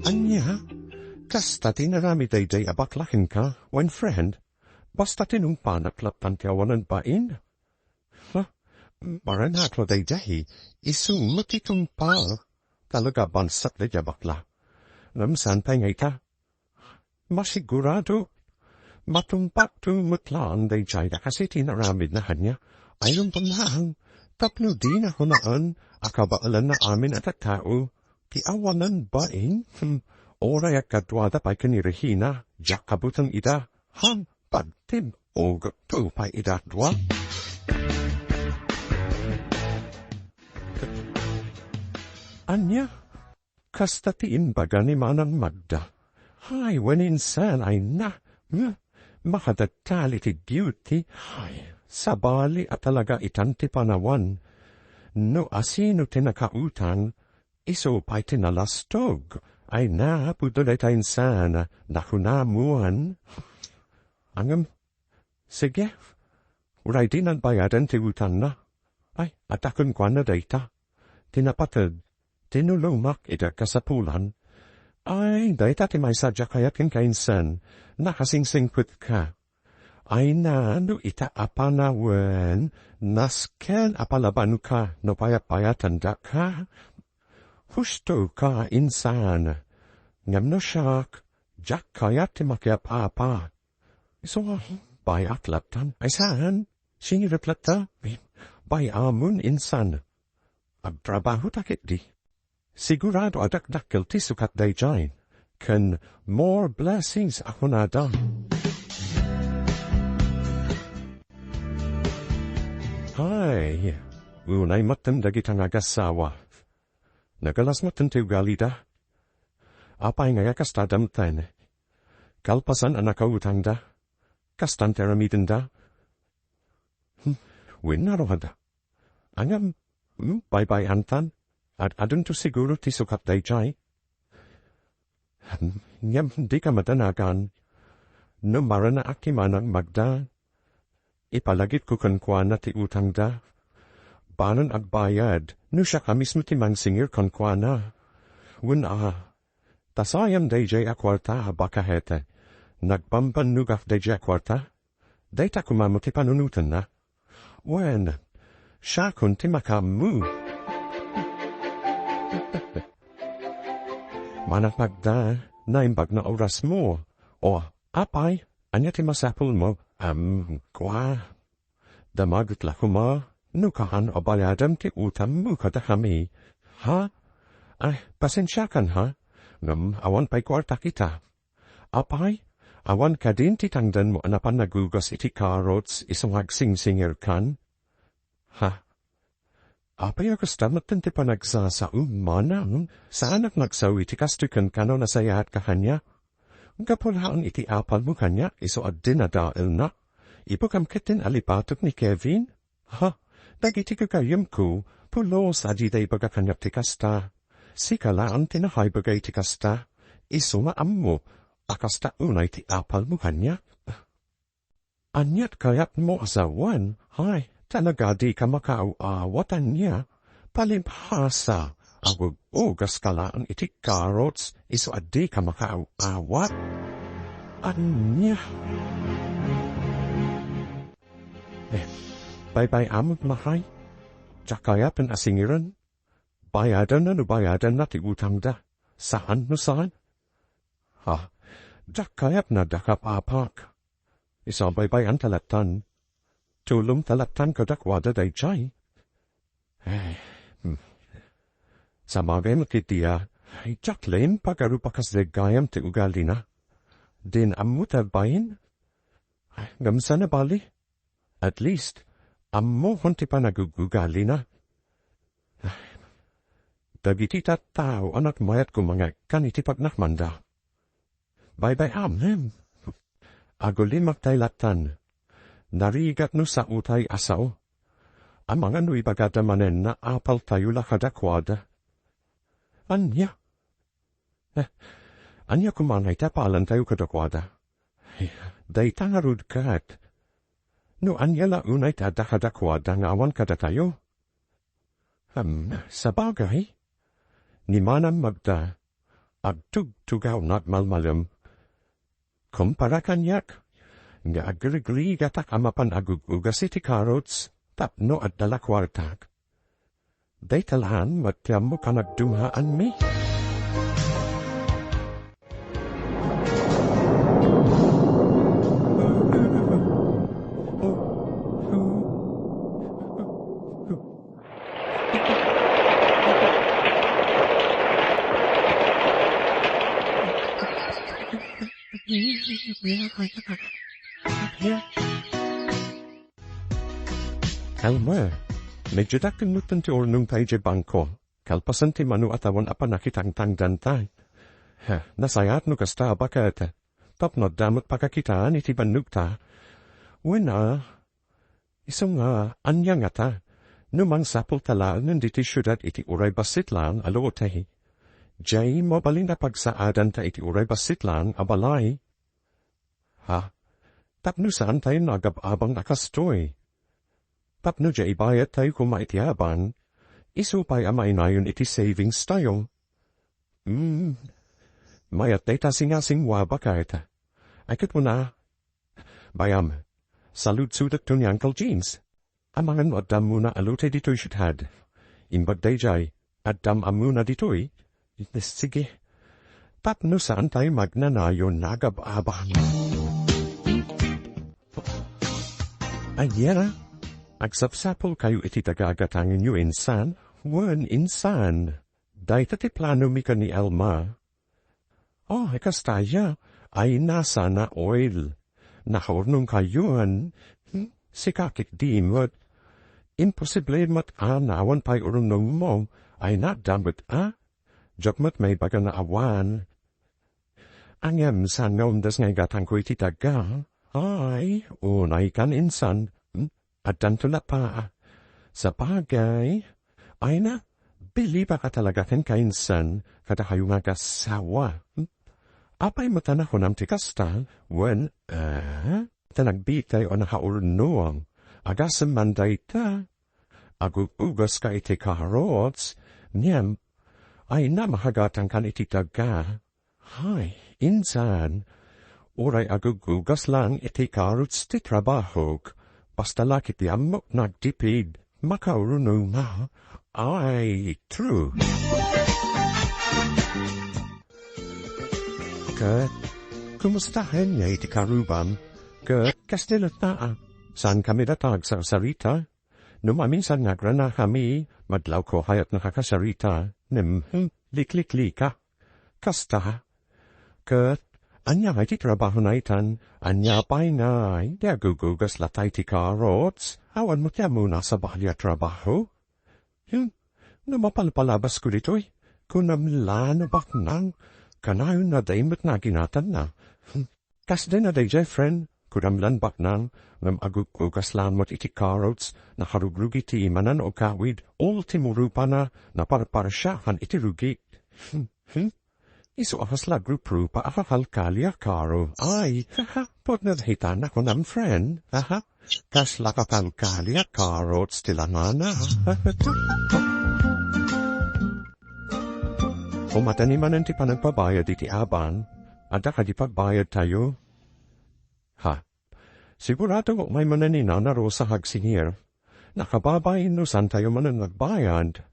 Ania? Kasta ti inaramid daydiay a bakla kenka, wen friend? Basta tinumpanak lattan ti awanen bain? Ha? Maranak no daydiay, isu met ti tumpal. Talaga bansat daydiay a bakla. Ngem saan pay nga ita? Masigurado. Matumpakto met laeng daydiay a kasi ti inaramidna kaniak. Ay, ngem laeng, tapno dina kunaen a kabaelanna amin a tattao ti awanen bain. Hmm, uray agkaduada pay ken ni Regina, diak kabuteng ida. Ham, pagtim-, ugto pay ida dua. Ania? Kasta ti imbaga ni Manang Magda. Hay, wen insan, ay na. Hmm? Makadagtal iti duty. Hay, sabali a talaga itan ti panawan. No asino ti nakautang, isu pay ti nalastog. Ay na, pudno dayta insan, nakunam wen. Ngem, sige, uray dinan bayadan ti utangna. Ay, adda kenkuana dayta. Ti napateg, tinulongak iti agkasapulan. Ay, dayta ti maysa a diak kayat kenka insan, nakasingsingpetka. Ay na, no ita a panawen, nasken a palabanka no payat-payatandaka. Hustoka insan. Ngem no siak, diak kayat ti makiap-apa. Isu nga, bay-ak lattan. Ay saan? Sinirep latta? Bay-amon insan. Agtrabaho ta ketdi. Sigurado a dakdakkel ti sukat daydiay. Ken more blessings a kunada. Hay, unay metten dagita nga agassawa. Nagalas metten ti ugalida. Apay nga ya kasta damten? Kalpasan a nakautangda, kastan ti aramidenda? Hmm, wen ngarud. Ngem, hmm, baybay-antan, ad-adunto siguro ti sukat daydiay. Hmm, ngem dika madanagan. No maranaak ti manang Magda, ipalagipko kenkuana ti utangda. Banon agbayad, no siak a mismo ti mangsingir kenkuana. Wen a, ta saanem daydiay a kuarta a baka ket nagbambannogak daydiay a kuarta. Dayta koma met ti panunotenna. Wen, siakon ti makaammo. Manang Magda, naimbag nga orasmo. O, apay, ania ti masapulmo? Am, kua. Damaget la koma, no kaan a bayadem ti utammo kadakami. Ha? Ay, pasensiakan, ha? Ngem awan pay kuartak ita. Apay, awan kadin ti tangdanmo a napan nagugas iti carrots isu nga agsingsingirkan? Ha? Apay a kasta metten ti panagsasao, manang? Saanak nagsao iti kastoy kenka no nasayaatka kaniak. Gapu laeng iti apalmo kaniak isu a dinadaelnak. Ipukam ketdin a lipatek ni Kevin? Ha? Dagiti gagayyemko, pulos a dida ibaga kaniak ti kasta. Sika laeng ti nakaibaga iti kasta. Isu nga ammo a kasta unay ti apalmo kaniak. Aniat kayatmo a sawen? Hay, talaga dika makaaw-awat ania? Palibhasa, agug-ugaska laeng iti carrots, isu a dika makaaw-awat. Ania? Eh, baybay-amon, mahay. Diak kayaten a singiren. Bayadanna no bayadanna ti utangda. Saan no saan? Ha? Diak kayat nga dakap-apak. Isu a baybay-anta lattan. Tulongta lattan kadakuada daydiay. Eh, hmm. Sabagay met iti a, ay, diak la impagarup a kasdi gayam ti ugalina. Din ammo ta bain? Ay, ngem saan a bali? At least, ammoon ti panagugugalina. Dagiti tattao a nagmayat koma nga ikkan iti pagnakmanda. Baybay-am, em. Agulimak tay lattan. Narigat no saotay a sao. Amangan no ibagada manen nga apaltayo la kadakuada. Ania? Eh, ania koma nga iti apalantayo kadakuada? Eh, dayta ngarud ket. No ania la unay ti adda kadakuada nga awan kadatayo? Em, sabagay, ni Manang Magda, agtugtugaw nga agmalmalem. Kumpara kaniak, nga agrigrigatak a mapan agug-ugas iti carrots tapno adda la kuartak. Dayta laeng met ti ammok a nagdumhaanmi. Elmer, medyo dakkel metten ti urnongta idiay bangko. Kalpasan ti mano a tawen a pannakitangtangdanta. Ha, nasayaat no kasta a baket. Tapno adda met pakakitaan iti bannogta. Wen a, isu nga, ania ngata, no mangsapulta laengen ditoy siudad iti uray bassit laeng a lote. Diay mabalin a pagsaadanta iti uray bassit laeng a balay. Ha? Tapno saantayo nga agab-abang a kastoy. Tapno diay ibayadtayo koma iti aban, isu pay a mainayon iti savings tayo. Hmm, mayat dayta singasingua baket. Ay, ket kuna, Bayam, saludsodekto ni Uncle James. Amangan no addam muna a lote ditoy siudad. Imbag daydiay, addam ammona ditoy? Sige. Tapno saan tayo magnanayon nga agab-abang. Ania, agsapsapulkayo iti daga a gatangenyo insan? Wen, insan. Dayta ti planomi ken ni Alma. Oh, kasta aya. Ay, nasana oil. Nakaurnongkayon. Hmm? Sika ketdi met. Imposible met a awan pay urnongmo. Ay, nadamot a. Diak met maibaga nga awan. Ngem saan nga umdas nga igatangko iti daga? Ay, unaykan insan. Hmm? Addanto latta. Sabagay, ay na, bilibak a talaga kenka insan, kadakayo nga agassawa. Hmm? Apay met a nakunam ti kasta? Wen, ah? Ta nagbiit kayo a nakaurnong. Agasem man dayta. Agugugaska iti carrots. Ngem, ay na, makagatangkan iti daga. Hay, insan, uray agugugas lang iti carrots ti trabahok, basta la ket ti ammok nga agtipid, makaurnonga. Ay, true. Ket, kumusta ken nga iti karubam? Ket, kasdi latta a, saankami latta agsarsarita? No maminsan nga agranakkami, madlawko kayat nakakasarita, nem, hmm, likliklika. Kasta. Ket, ania ngay ti trabahona itan? Ania pay ngay, ti agugugas latta iti carrots? Awan met ti ammona a sabali a trabaho? Hmm, no mapalpalabasko ditoy, kunam la no baknang, kanayon a dayta met nga aginatanna. Hmm, Kasdi na daydiay, friend, kunam lan baknang, ngem agugugas lang met iti carrots, nakarugrugit ti imana no agkawid, ultimo rupana, naparparsiakan iti rugi. Hmm, hmm. Isu a kasla agruprupa a kakalkali a karo. Ay, haha, pudno dayta a kunam, friend. Haha, kasla kakalkali a carrots ti langana. Umateni manen ti panagbabayad iti aban, adda kadi pagbayadtayo? Ha? Sigurado nga umay manen ni Nana Rosa nga agsingir. Nakababain no saantayo manen nga agbayad.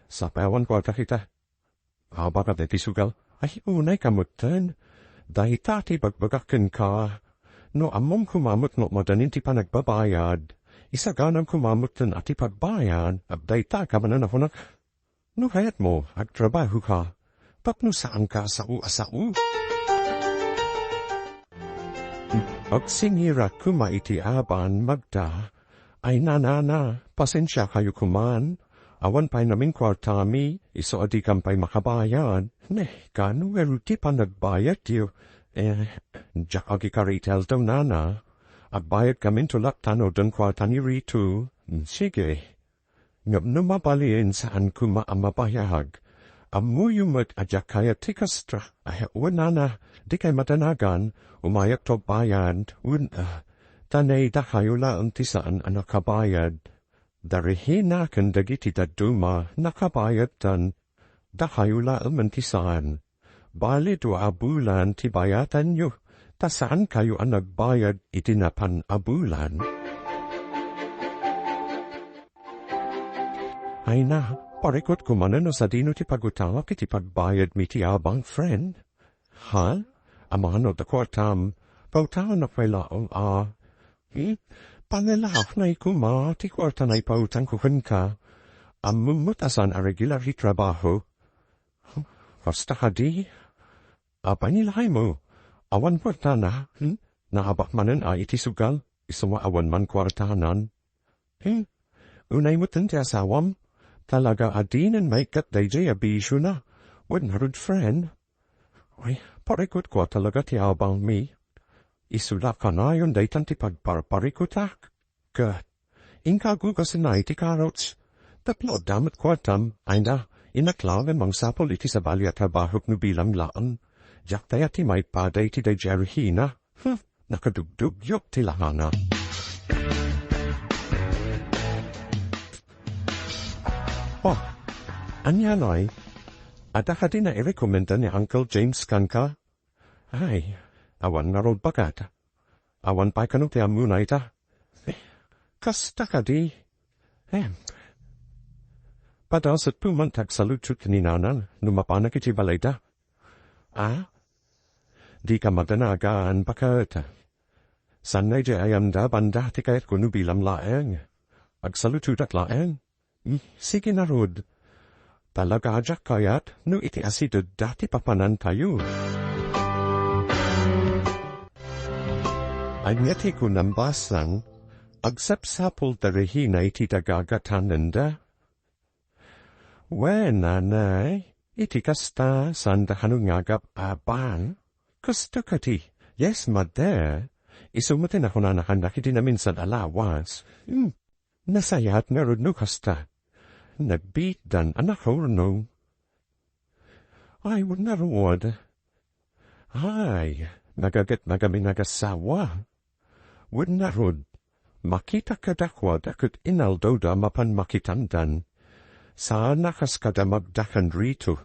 Sapay awan kuarta kita. Abaga dayta ti sugal. Ay, unayka metten. Dayta ti ibagbagak kenka. No ammom koma met nga umadanin ti panagbabayad, isaganam koma metten a ti pagbayad, agdayta ka manen a kunak. No kayatmo, agtrabahoka, tapno saanka a sao a sao. Agsingirak koma iti aban, Magda. Ay, nanana, pasensiakayo koman. Awan pay namin kuartami, isu a dikam pay makabayad. Neh, kano ngarud ti panagbayadyo? Eh, diak agikari iti aldaw, nana. Agbayadkamin tulak tano den kuarta ni Rito. Sige. Ngem no mabalin, saan koma a mabayag. Ammoyo met a diak kayat ti kasta. Ay, wen, nana, dikay madanagan, umayakto agbayad, wen, ah, ta naydakayo laeng ti saan a nakabayad. Da Regina ken dagiti dadduma, nakabayadtan. Dakayo laeng ti saan. Bali dua a bulan ti bayatanyo, ta saankayo a nagbayad iti napan a bulan. Ay na, parikutko manen no sadino ti pagutangak iti pagbayadmi ti abang, friend. Ha? Amangan no adda kuartam, pautangannak pay laeng a. Hmm? Panelak na koma ti kuarta a ipautangko kenka. Ammom met a saan a regular ti trabaho. Kasta kadi? Apay ni lakaymo? Awan kuartana? Hmm? Naabak manen a iti sugal, isu nga awan man kuartanan. Hmm? Unay metten ti asawam? Talaga a dinen maikkat daydiay a bisiona. Wen ngarud, friend? Ay, parikutko a talaga ti abangmi. Isu la kanayon daytan ti pagparparikutak. Ket, inka agugasenna iti carrots. Tapno adda met kuartam, ay na, innak laeng a mangsapul iti sabali a trabahok no bilang laeng. Diak kayat ti maipada iti daydiay a Regina. Hmm, nakadugdugyok ti langana. Oh, ania ngay? Adda kadi nairekomenda ni Uncle James kenka? Ay, awan ngarud bakat. Awan pay kano ti ammona ita. Eh, kasta kadi. Eh, padasetko man ti agsaludsod ken ni Nana no mapanak iti balayda. Ah? Dika madanagan, baket. Saan nga idiay ayamda banda ti kayatko no bilam laeng. Agsaludsodak laeng. Hmm, sige ngarud. Talaga a diak kayat no iti asidedda ti papanantayo. Ania ti kunam, Basang? Agsapsapul ti Regina iti daga a gatanenda? Wen, nanay, iti kasta, saanda kano nga agap-aban. Kasta kadi, yes, mother. Isu met ti nakunana kannak idi naminsan a lawas. Hmm, nasayaat ngarud no kasta. Nagbiitdan a nakurnong. Ay, wen ngarud. Ay, nagaget ngamin agassawa. Wen ngarud, makita kadakuada ket inaldawda mapan makitandan. Saan a kas kada magdakan Rito.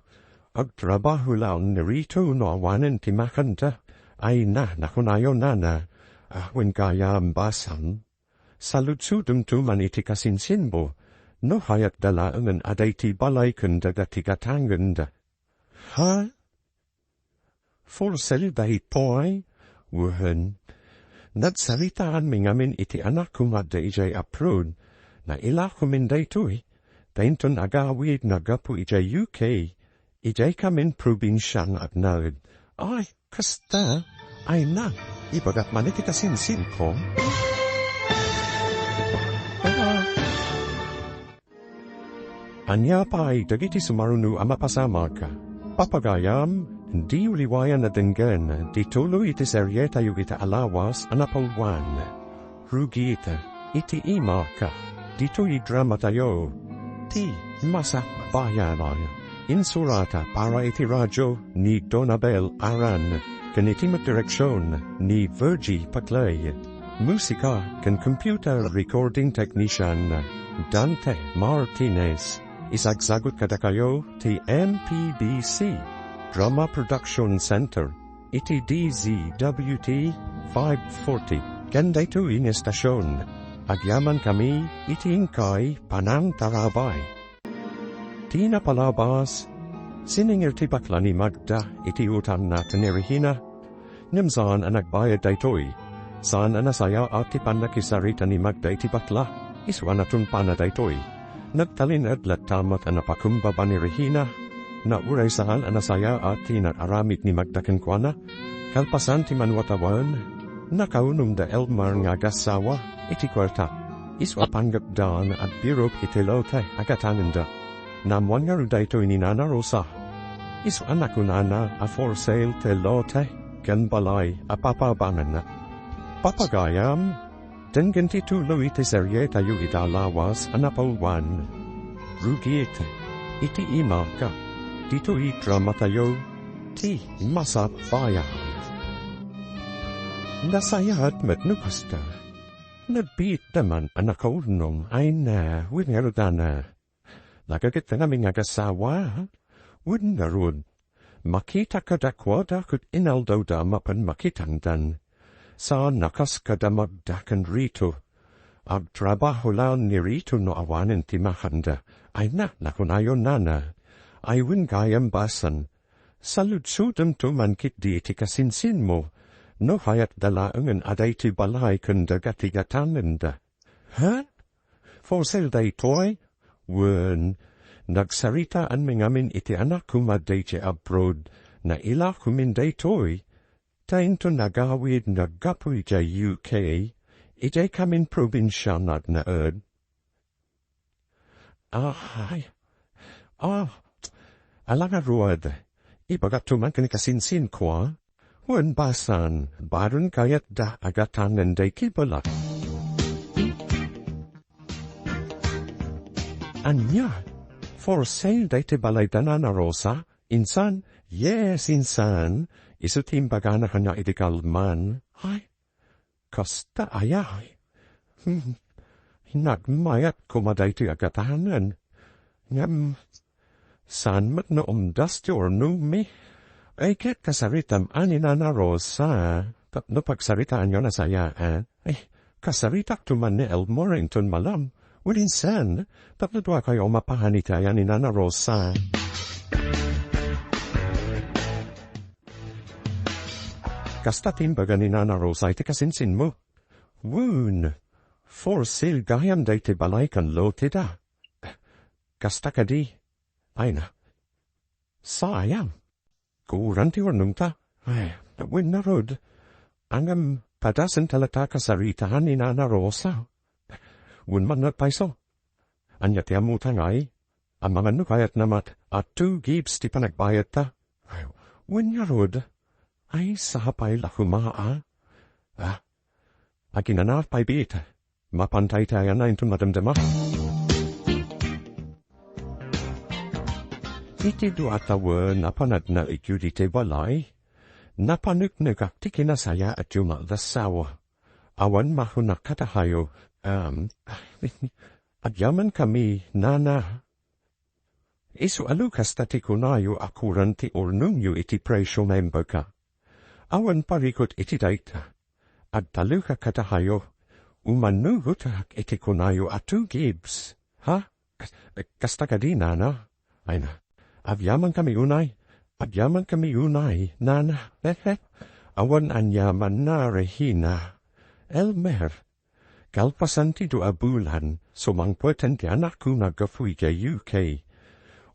Agtrabaho laeng ni Rito no awanen ti makanda. Ay na, nakunayo nana. Ah, wen gayam, Basang. Saludsodemto man iti kasinsinmo, no kayatda laengen a daytoy balay ken dagiti gatangenda. Ha? For sale daytoy? Wen, nagsaritaanmi ngamin iti anakko nga adda idiay abroad. Nailakomin daytoy, ta inton agawid nga gapu idiay U K, idiay kamin probinsia nga agnaed. Ay, kasta? Ay na, ibagak man iti kasinsinko. Ania pay dagiti sumaruno a mapasamak? Papagayam, diyo liwayan a denggen ti tuloy iti serietayo ita a lawas a napauluan. Rugit iti imak. Ditoy dramatayo, ti Masakbayan. Insurata para iti radio ni Donabel Aran, ken iti met direksion ni Virgie Paclay. Musika ken computer recording technician, Dante Martinez. Isagsagut kadakayo ti M P B C Drama Production Center iti D Z W T five forty ken daytoy nga estasion. Agyamankami iti inkay panangtarabay. Ti napalabas, siningir ti bakla ni Magda iti utangna ken ni Regina. Ngem saan a nagbayad daytoy. Saan a nasayaat ti pannakisarita ni Magda iti bakla. Isu a natungpana daytoy, nagtalin-ed latta met a napakumbaba ni Regina. Nauray saan a nasayaat ti inar-aramid ni Magda kenkuana. Kalpasan ti manuatawen, nakaunongda Elmer nga agassawa iti kuarta. Isu a panggepda nga agbirok iti lote a gatangenda. Naammoan ngarud daytoy ni Nana Rosa. Isu a nakunana a for sale ti lote ken balay a papaabanganna. Papagayam, denggen ti tuloy iti serietayo ita a lawas a napauluan. Rugit iti imak. Ditoy dramatayo, ti Masakbayan. Nasayaat met no kasta. Nagbiitda man a nakaurnong. Ay na, wen ngarud, Nana. Nagaget ngamin nga agassawa, wen ngarud, makita kadakuada ket inaldawda mapan makitandan. Saan a kas kada Magda ken Rito. Agtrabaho laeng ni Rito no awanen ti makanda. Ay na, nakunayo, Nana. Ay wen gayam, Basang. Saludsodemto man ketdi iti kasinsinmo, no kayatda laengen a daytoy balay ken dagiti gatangenda. Ha? For sale daytoy? Wen, nagsaritaanmi ngamin iti anakko nga adda idiay abroad. Nailakomin daytoy, ta inton agawid nga gapu idiay U K, idiay kamin probinsia nga agnaed. Ay. Ah. Ala ngarud, ibagakto man ken ni kasinsinko, a? Wen, Basang, baron kayatda a gatangen daytoy balay. Ania? For sale daytoy balayda, Nana Rosa? Insan? Yes, insan. Isu ti imbagana kaniak idi kalman. Ay, kasta aya? Hmm. Nagmayat koma daytoy a gatangen. Ngem, saan met no umdas ti urnongmi? Ay, ket kasaritam a ni Nana Rosa, tapno pagsaritaanyo a nasayaat. Ay, kasaritakto man ni Elmore inton malam. Wen insan, tapno duakayo a mapahan iti aya ni Nana Rosa. Kasta ti imbaga ni Nana Rosa iti kasinsinmo. Wen, for sale gayam daytoy balay ken loteda. Kasta kadi? Ay na. Sayang. Kuran ti urnongta. Ay, wen ngarud. Ngem, padasen ta latta kasaritaan ni Nana Rosa. Wen man payso. Ania ti ammota ngay? Amangan no kayatna met a two gigs ti panagbayadta. Ay, wen ngarud. Ay, sapay la koma a. Ah, aginana pay biit. Mapan tay ti ayana inton madamdama. Iti dua a tawen a panagnaedyo ditoy balay, napaneknekak ti kinasayaatyo nga agassawa. Awan makunak kadahayo, em, agyamankami, nana. Isu a no kasta ti kunayo a kuran ti urnongyo iti presio nga imbaga. Awan parikut iti dayta. Agtalekak kadahayo, umanugotak iti kunayo a two gigs. Ha? Kas-, kasta kadi, nana? Ay na. Agyamankami unay. Agyamankami unay, nana. Awan aniamanna, Regina. Elmer. Kalpasan ti dua a bulan, sumangpeten ti anakko nga aggapu idiay U K.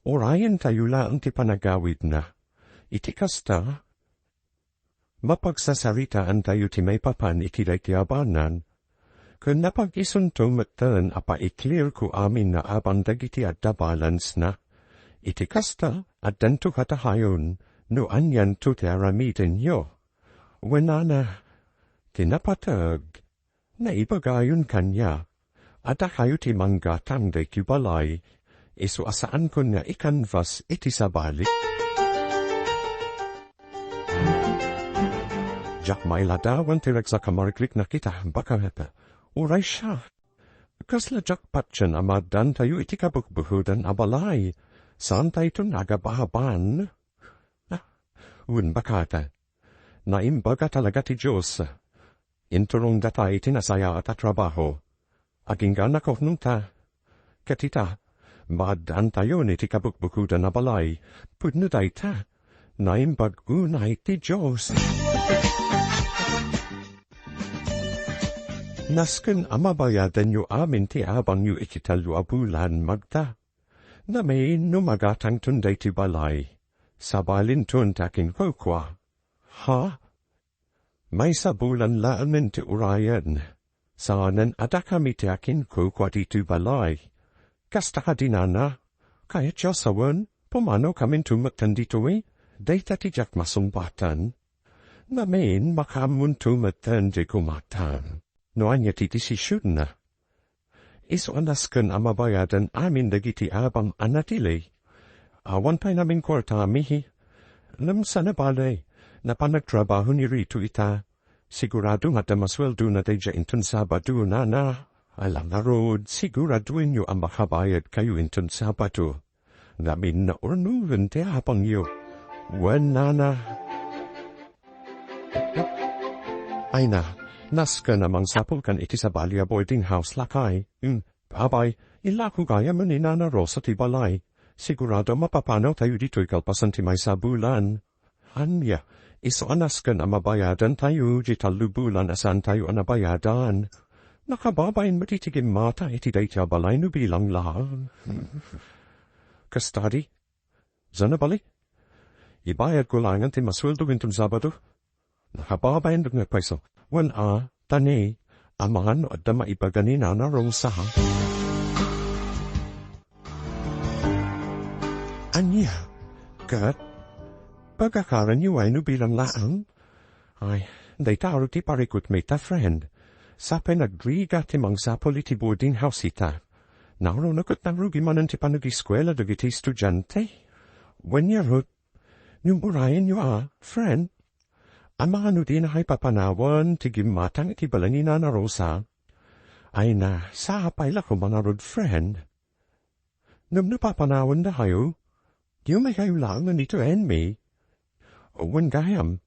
Urayentayo laeng ti panagawidna. Iti kasta, mapagsasaritaantayo ti maipapan iti daytoy a baanan. Ken napag-isunto metten a paiklirko amin nga abang dagiti adda balance-na. Iti kasta, addanto kadahayon no anianto ti aramidenyo. Wen nana, ti napateg, naibagayon kaniak a dakayo ti manggatang daytoy balay, isu a saankon nga i-canvas iti sabali. Diak mailadawan ti ragsak a marikrik nakita, bakangeta. Uray siak. Kasla diak patien a maaddaantayo iti kabukbukodan a balay. Saantayto nga agababan. Ah, wen bakata. Naimbag a talaga ti Dios. Inturongdata iti nasayaat a trabaho. Agingganak unay ta. Ket ita, maaddaantayon iti kabukbukodan a balay. Pudno dayta. Naimbag unay ti Dios. Nasken a mabayadanyo amin ti abangyo iti tallo a bulan, Magda. Namain no magatangton daytoy balay. Sabalinton ti akinkukua. Ha? Maysa bulan laengen ti urayen. Saanen a dakami ti akinkukua ditoy balay. Kasta kadi, nana? Kayatyo a sawen, pumanawkaminto metten ditoy? Dayta ti diak masungbaten. Namain, makaammonto metten diay kumatang. No ania ti desisionna. Isu a nasken a mabayadan amin dagiti abang a natili. Awan pay namin kuarta, mihi. Ngem saan a bale, napan nagtrabaho ni Rito ita. Sigurado nga adda masueldona daydiay inton Sabado, nana. Ala ngarud, siguradoenyo a makabayadkayo inton Sabado. Ngamin, naurnogen ti abangyo. Wen, nana. Ay na, nasken a mangsapulkan iti sabali a boarding house, lakay. Mm, apay, illako gayam ni Nana Rosa ti balay. Sigurado a mapapanawtayo ditoy kalpasan ti maysa a bulan. Ania, isu a nasken a mabayadantayo diay tallo bulan a saantayo a nabayadan. Nakababain met iti gimmata iti dayta a balay no bilang laeng. Kasta di, Zana bali? Ibayadko laengen ti masueldo inton Sabado. Nakababain nga payso. Wen a, tani, amangan no adda maibaga ni Nana Rosa. Ania? Ket? Pagakaranyo wenno bilang laeng? Ay, dayta ngarud ti parikutmi ita, friend. Sapay nagrigat ti mangsapul iti boarding house ita. Nangruno ket nangrugi manen ti panagiskuela dagiti estudiante. Wen ngarud, ngem urayenyo a, friend. Amangan no dina pay papanawen ti gimmatang iti balay ni Nana Rosa. Ay na, sapay la koma ngarud, friend. Ngem no papanawendakayo, dakayo laeng nga nituenmi. Wen gayam,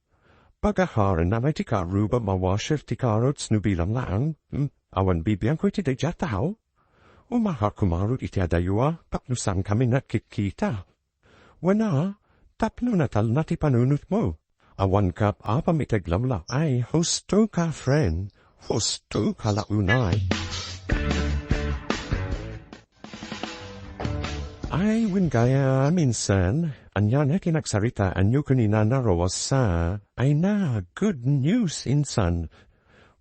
pagaharenna ngay ti kaarrubam a washer ti carrots no bilang laeng, hmm, awan bibiangko iti daydiay a tao. Umahak koma rod iti adayo a tapno saankami nagkitkita. Wen a, tapno natalna ti panunotmo. Awan kap-apam iti aglawlaw. Ay, husto ka, friend. Husto ka la unay. Ay, wen gayam, insan, ania nga kinagsaritaanyo ken ni Nana Rosa? Ay na, good news, insan.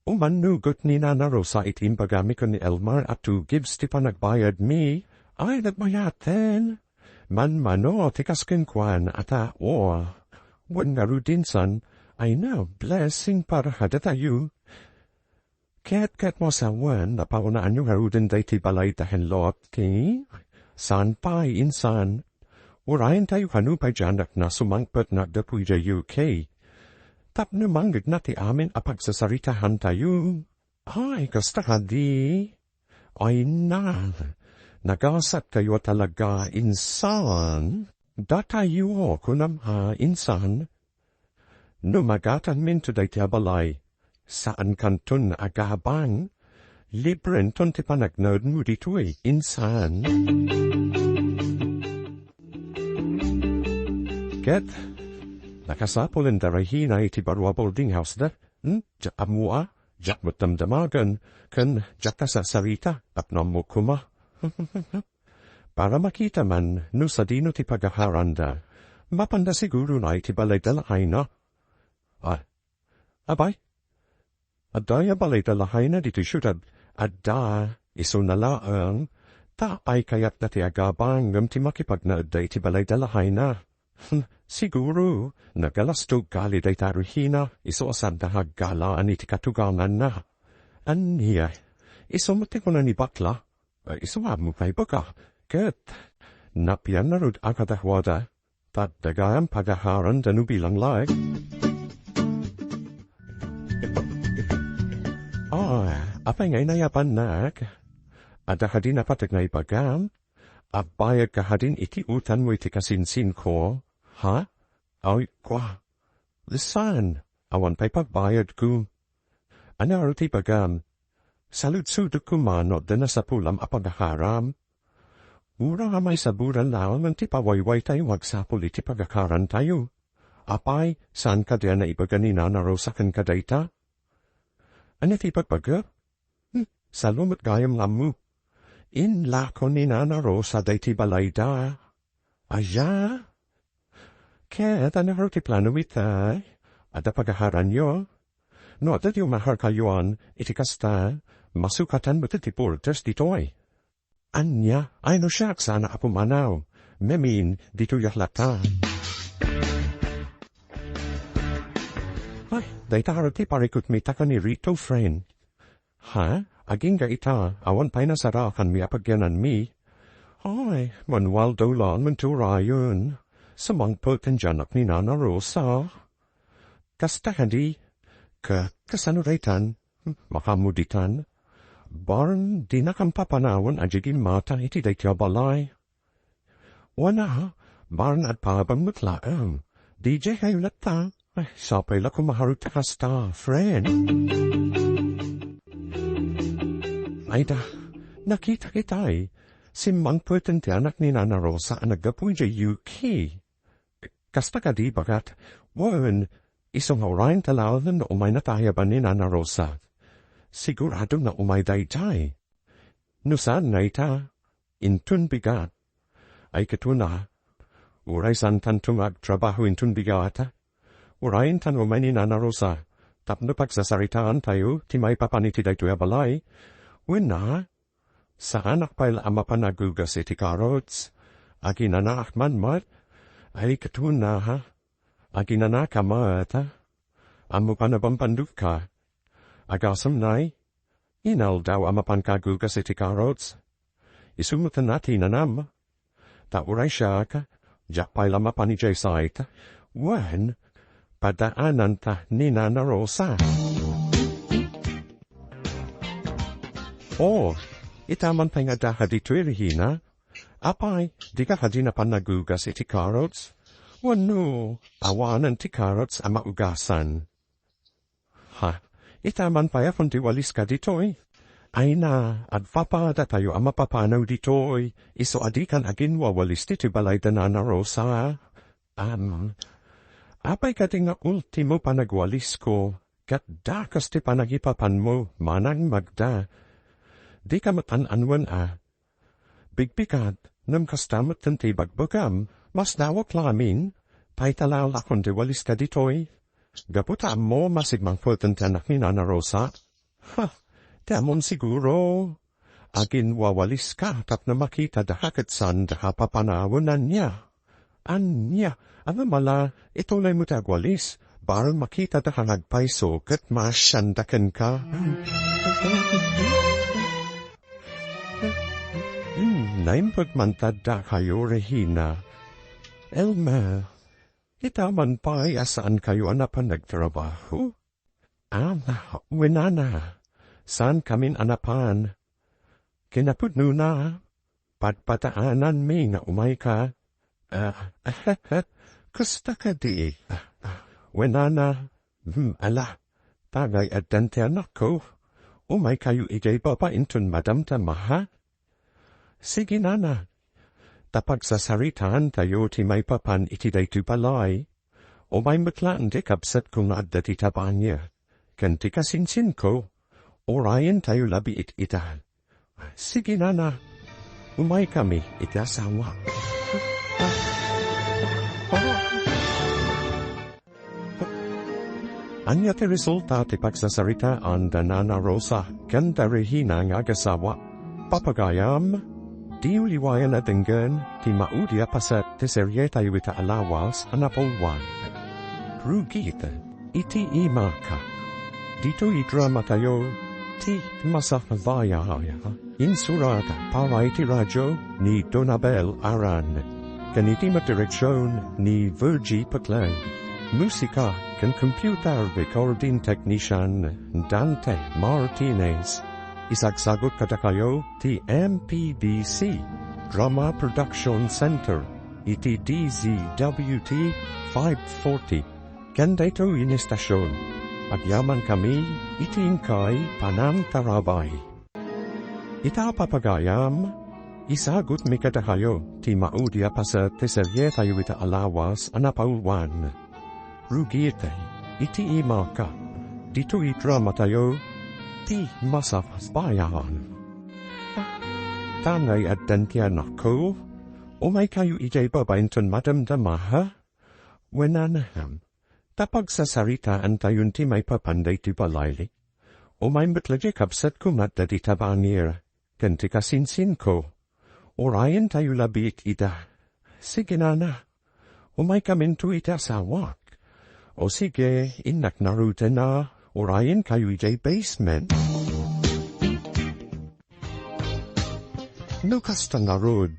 Umannugot ni Nana Rosa iti imbagami ken ni Elmar a two gigs ti panagbayadmi. Ay, nagbayaten. Manmano ti kas kenkuana a tao. Wen ngarud, insan, ay na, blessing para kadatayo. Ket, ket masawen, napaunanyo ngaruden daytoy balay da ken Lottie? Saan pay, insan. Urayentayo kano pay diay anakna sumangpet nga aggapu idiay U K. Tapno mangngegna ti amin a pagsasaritaantayo. Ay, kasta kadi? Ay na, nagasatkayo talaga, insan. Datayo, kunam a, insan. No magatanminto daytoy a balay, saankanton agabang. Librenton ti panagnaedmo ditoy, insan. Ket, nakasapulen da Regina iti baro a boarding house da. Hmm? Diak ammo a, diak met damdamagen, ken diak kasasarita, tapno ammok koma. Para makita man no sadino ti pagaharanda, mapanda siguro na iti balay da Lahaina. Ah, abay, adda aya balay da Lahaina ditoy siudad? Adda, isuna laeng, ta apay kayatna ti agabang ngem ti makipagnaedda iti balay da Lahaina. Hmm, siguro, nagalasto ugali dayta Regina, isu a saanda nga aggalaan iti katuganganna. Ania, isu met ti kuna ni Bakla? Ay, isu ammo pay baga, ket napian ngarud a kadakuada, ta adda gayam pagaharanda no bilang laeng. Ah, apay nga inayabannak? Adda kadi napateg nga ibagam? Agbayadka kadin iti utangmo iti kasinsinko? Ha? Ay, kua. Saan, awan pay pagbayadko. Ania ngarud ti ibagam? Saludsodek koma no adda nasapulam a pagaharam. Uray a maysa bulan laeng ti pawaywaytayo nga agsapul iti pagakarantayo. Apay, saan kadi a naibaga ni Nana Rosa kenka dayta? Ania ti ibagbagak? Hmm, salo met gayam nga ammo. Inlako ni Nana Rosa daytoy balayda. Aya? Ket ania ngarud ti plano ita? Adda pagaharanyo? No adda ti umaharkayo iti kasta, masukatan met ti porters ditoy. Ania? Ay no siak, saan a pumanaw. Memin, ditoy a latta. Ay, dayta ngarud ti parikutmi ita ken ni Rito, friend. Ha? Agingga ita, awan pay nasarakanmi a pagyananmi. Ay, manwal daw laeng ti urayen. Sumangpet ti anak ni Nana Rosa. Kasta kadi? Ka-, kasano daytan? Makaammo ditan? Barn, dinakam papanawen a diay gimmata iti daytoy a balay. Wen a, barn agpabang met laeng. Diay kayo latta. Ay, sapay la koma ngarud ta kasta, friend. Ay da, nakitak itay. Simmangpeten ti anak ni Nana Rosa a naggapu idiay U K. Kasta kadi, bagat? Wen, isu nga urayenta laeng no umayna ta ayaban ni Nana Rosa. Sigurado nga umayda itay. No saan nga ita, inton bigat. Ay ket kuna, uray saantanto nga agtrabaho inton bigat, urayentan umay ni Nana Rosa tapno pagsasaritaantayo ti maipapan iti daytoy a balay. Wen a, saanak pay la a mapan agugas iti carrots. Aginanaak man met. Ay ket kuna, aginanaka met. Ammok a nabambandokka. Agasem nay, inaldaw a mapanka agugas iti carrots. Isu met a ti nanam. Ta uray siak, diak pay la mapan idiay site. Wen, padaananta ni Nana Rosa. Oh, ita man pay nga adda ditoy, Regina. Apay, dika kadi napan nagugas iti carrots? Wenno, awanen ti carrots a maugasan. Ha, ita man pay a kun ti waliska ditoy? Ay na, agpapadatayo a mapapanaw ditoy, isu a dikan aginwawalis ditoy balay da Nana Rosa. Am, apay kadi nga ultimo panagwalisko, ket dakes ti panagipapanmo, Manang Magda? Dika met an-anuen a. Bigbigat, ngem kasta met ti ibagbagam, masdawak lamin, pay ta lalakon ti waliska ditoy. Gapu ta ammo, masigmangpeten ti anakmi Nana Rosa. Ha, ti ammom siguro. Aginwawaliska tapno makitadaka ket saandaka papanawen ania. Ania, a mala, ituloymo ti agwalis, barang makitadaka nga agpayso ket maasianda kenka. Hmm, naimbag man ta dakayo, Regina. Elmer, ita man pay a saankayo a napan nagtrabaho? Ah, wen nana, saankamin a napan. Kinapudnona, patpataananmi nga umayka. Ah, kasta kadi. Ah, wen nana, hmm, ala, tagay addan ti anakko. Umaykayo idiay baba inton madamdama, ha? Sige, nana. Ta pagsasaritaantayo ti maipapan iti daytoy balay. Umay met laeng ti kabsatko nga adda ti tabangir, ken ti kasinsinko, urayentayo labi it-ita. Sige, nana, umaykami iti asawak. Ania ti resulta ti pagsasaritaan da Nana Rosa ken da Regina nga agasawa? Papagayam, diyo liwayan a denggen ti maudi a paset ti serietayo ita a lawas a napulwan. Rugit iti imaka. Ditoy dramatayo ti Masakbaya. Insurat para iti radio ni Donabel Aran. Ken iti madireksion ni Virgie Paclay. Musika ken computer recording technician Dante Martinez. Isagsagut kadakayo ti M P B C Drama Production Center iti D Z W T five forty. Ken daytoy nga estasion, agyamankami iti inkay panangtarabay. Ita a papagayam, isagutmi kadakayo ti maudi a paset ti serietayo ita a lawas a napulwan. Rugit iti imaka. Ditoy dramatayo ti Masakbayan. Tangay addan ti anakko, umaykayo idiay baba inton madamdama, ha? Wen nana, ta pagsasaritaantayon ti maipapan daytoy balay. Umay met laeng ti kabsatko nga adda ti tabangir, ken ti kasinsinko. Urayentayo labi it-ita. Sige, nana. Umaykaminto iti asawak. O sige, innak ngaruden a, urayenkayo idiay basement. No kasta ngarud,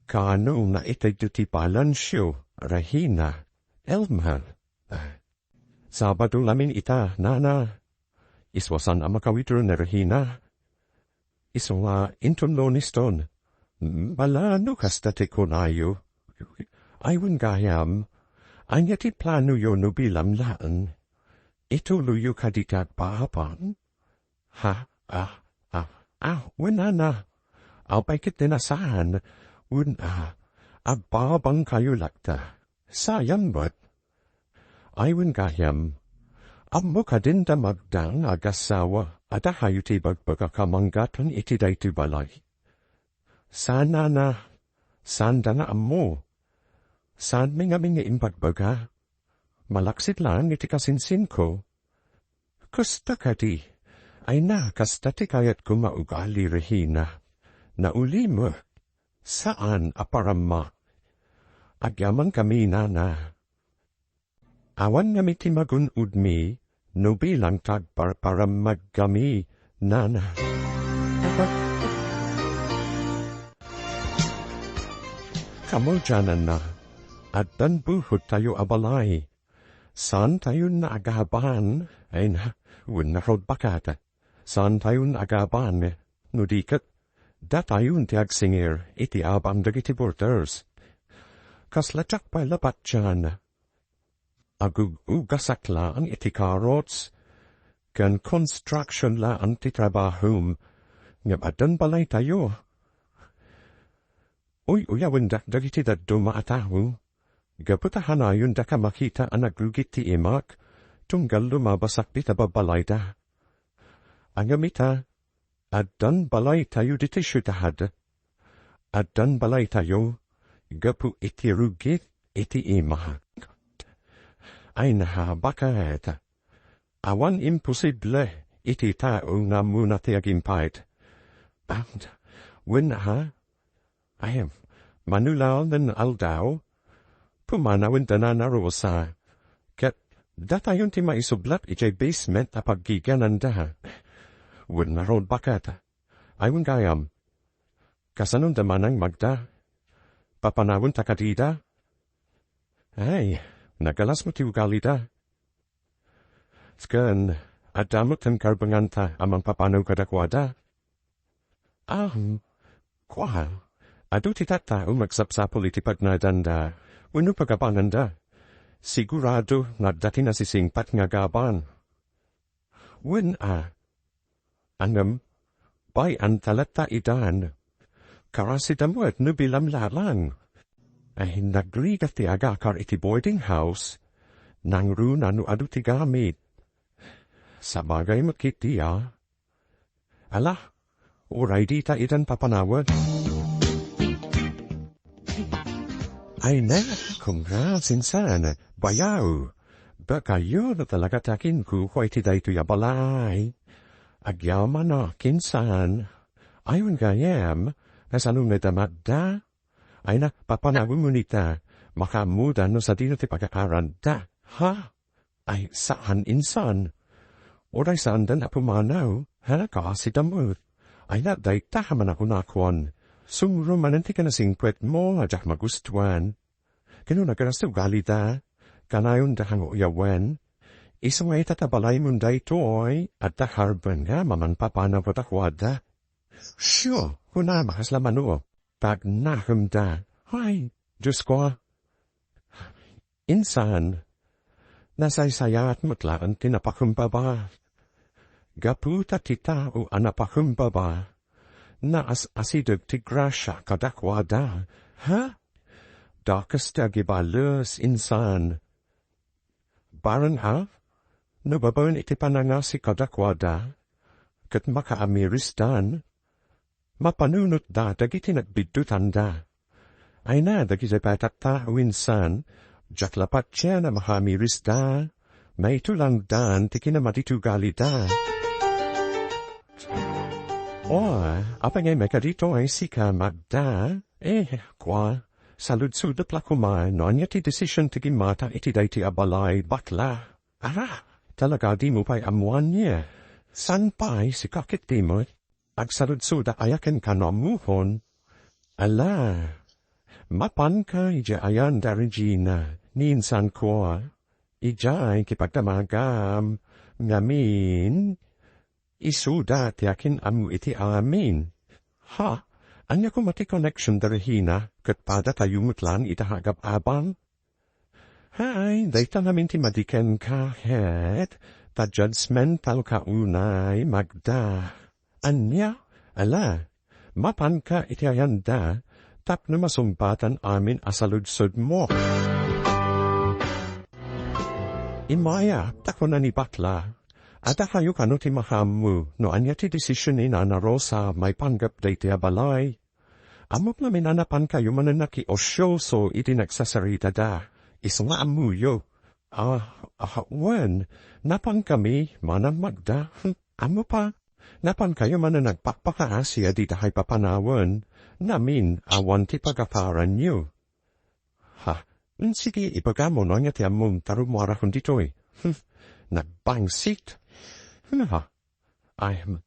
kaano nga itedyo ti balansyo, Regina, Elmer? Sabado lamin ita, nana. Isuna a makawidro ni Regina. Isu nga inton Luneston. Bala no kasta ti kunayo. Ay, wen gayam, ania ti planoyo no bilam laeng? Ituloyyo kadi ti agpaapan? Ha? Ah, ah, ah, wen nana. Apay ket ti nasaan? Wen, ah, agpaabangkayo latta. Saan met? Ay, wen gayam. Ammo kadin da Magda nga agasawa, adda kayo ti ibagbagak a manggaton iti daytoy balay? Saan, nana. Saanda nga ammo. Saanmi ngamin nga imbagbaga. Malaksid laeng iti kasinsinko. Kasta kadi. Ay na, kasta ti kayatko maugali, Regina. Naulimek. Saan a parammak. Agyamankami, nana. Awan ngamin ti magun-odmi no bilang ta agparparammakkami, nana. Kamurdiananna, addan bukodtayo a balay. Saantayon nga agaban, ay na, wen ngarud bakat. Saantayon nga agaban, no di ket, Datayon ti agsingir iti abang dagiti porters. Kasla diak pay la patian. Agug-ugasak laeng iti carrots, ken construction laeng ti trabahom, ngem addan balaytayo. Uy-uyawendak dagiti dadduma a tao, gapu ta hanayondaka makita a nagrugit ti imak, tunggal lumabasak dita babbalayda. Ngem ita, addan balaytayo ditoy siudad. Addan balaytayo gapu iti rugit iti imak. Ay, nahabak ket. Awan imposible iti tao nga ammona ti agimpayt. Ah, wen, ha? Ay, mano la nen aldaw, pumanawen da Nana Rosa. Ket datayon ti maisublat idiay basement a paggigananda. Wen ngarud, baket. Ay, wen gayam. Kasanonda, Manang Magda? Papanawenta kadida? Ay, nagalasmo ti ugalida. Ken, adda met ti karbenganta a mangpapanaw kadakuada? Ah, kua, adu ti tattao magsapsapul iti pagnaedanda wenno pagabanganda. Sigurado nga adda ti nasisingpet nga agaban. Wen a. Ngem, bay-anta latta idan. Karasida met no bilamlalang. Ay, nagrigat ti agakar iti boarding house. Nangruna no adu ti gamit. Sabagay met ketdi a. Ala, uray dita idan papanawen. Ay na, congrats, insan. Bayaw. Bakayo no talaga ti akinkukua iti daytoy a balay. Agyamanak, insan. Ay, wen gayam, kasano met a Magda? Ay na, papanawem ita. Makaammoda no sadino ti pagakaranda. Ha? Ay, saan, insan. Uray saandan a pumanaw, ha, kasida met. Ay na, dayta a manakunakon. Sumro manen ti kinasingpetmo a diak magustuan. Ken no nagras ti ugalida, kanayonda nga uyawen. Isu nga ita ta balaymon daytoy, adda karbenga a mangpapanaw kadakuada. Siu, kunam a kasla mano, pagnakemda. Ay, Diosko. Insan, nasaysayaat met laeng ti napakumbaba. Gapu ta ti tao a napakumbaba, naas-asideg ti grasia kadakuada. Ha? Dakes ti agibales, insan. Bareng a, no babaen iti panangasi kadakuada, ket makaamirisdan, mapanunotda dagiti nagbiddutanda. Ay na, dagiti pay a tattao, insan, diak la patien a makaamirisda, maitulangdan ti kinamati ti ugalida. O, apay ngay met kaditoy sika, Magda? Eh, kua, saludsodek la koma no ania ti desisyon ti gimmata iti daytoy a balay, bakla. Ara, talaga dimo pay ammo ania. Saan pay, sika ketdi met? Agsaludsodak aya kenka no ammohon? Ala, mapanka idiay ayanda, Regina, ni insan kua. Idiay kipagdamagam ngamin, isuda ti akin-ammo iti amin. Ha? Ania koma ti connection da Regina ket padatayo met laeng ita nga agab-abang? Hay, dayta ngamin ti madi kenka, ket ta judgmental ka unay, Magda. Ania? Ala, mapanka iti ayanda tapno masungbatan amin a saludsodmo. Immay a, ta kuna ni bakla, adda kayo kano ti makaammo no ania ti desisyon ni Nana Rosa maipanggep daytoy a balay. Ammok ngamin a napankayo manen a kiosyoso iti nagsasaritada. Isu nga ammoyo. Ah, ah, wen, napankami, Manang Magda. Hm, ammo pa, napankayo manen a nagpakpakaasi a dita pay papanawen, ngamin awan ti pagakaranyo. Ha, hm, sige, ibagam no ania ti ammom ta rummuarakon ditoy. Hm, nagbangsit. Hm, ha. Ay, hm,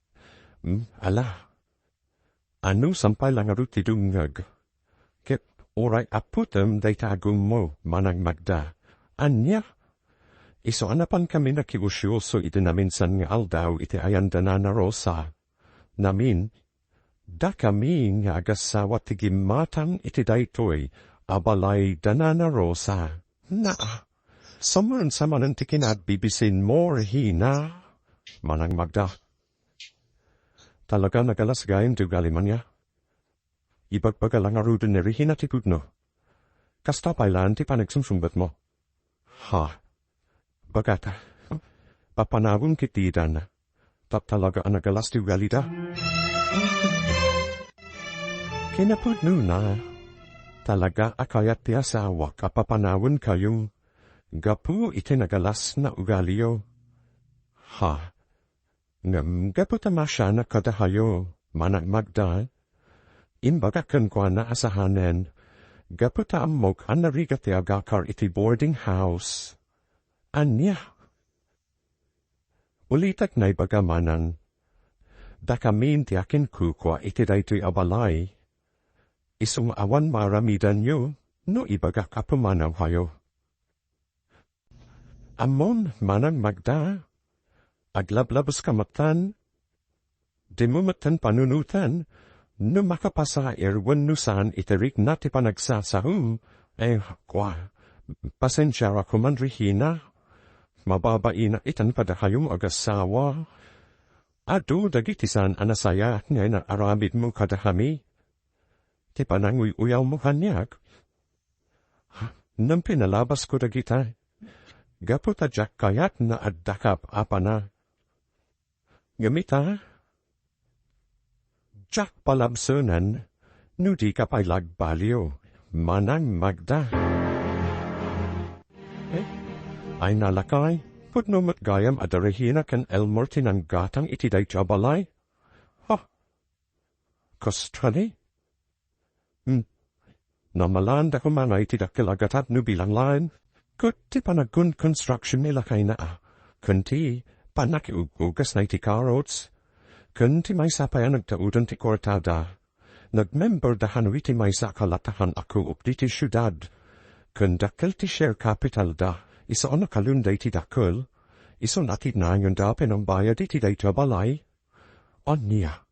hm, ala. Anusam pay la ngarud ti dumngeg. Ket uray apputem dayta a gummo, Manang Magda. Ania? Isu a napankami nakiusyoso iti naminsan nga aldaw iti ayanda Nana Rosa. Ngamin, Dakami nga agassawa ti gimmatang iti daytoy a balay da Nana Rosa. Naa, sumureng sa manen ti kinabibisin mo, Regina. Manang Magda. Talaga nagalas gayam ti ugali man ya. Ibagbaga la ngaruden ni Regina ti pudno. Kasta pay laeng ti panagsumsungbatmo. Ha? Bagata. Papanawem ketdi itan. Ta talaga a nagalas ti ugalida. Kinapudnona, talaga a kayat ti asawak a papanawenkayo gapu iti nagalas nga ugaliyo. Ha? Ngem gapu ta masianak kadahayo, Manang Magda, imbagak kenkuana a sahanen, gapu ta ammok a narigat ti agakar iti boarding house. Ania? Ulitek naibaga, Manang, dakamin ti akinkukua iti daytoy a balay. Isu nga awan maaramidanyo no ibagak a pumanawkayo. Ammom, Manang Magda, aglablabeska metten. Dimo metten panunoten no makapasair wenno saan iti rikna ti panagsasaom. Eh, kua, pasensiara koman, Regina. Mababain itan kadahayo nga agassawa. Adu dagiti saan a nasayaat nga ina-aramidmo kadakami. Ti pananguy-uyawmo kaniak, ngem pinalabasko dagita, gapu ta diak kayat nga addaka apapana. Ngem ita, diak palabsenen no dika pay la agbaliw, Manang Magda. Eh, ay nalakay, pudno met gayam a da Regina ken Elmer ti nanggatang iti daytoy a balay. Ha? Kasta ni? Hmm. Namalaandakon man iti dakkel a gatad no bilang laeng, ket ti panagkonkonstruksion ni lakayna a, ken ti panakiugugasna iti carrots, ken ti maysa pay a nagtaudan ti kuartada. Nagmemberda kano iti maysa a kalatahan a coop ditoy siudad, ken dakkel ti share capitalda, isu a nakalonda iti dakkel, isu a ti naanonda a pinangbayad iti daytoy a balay. Ania?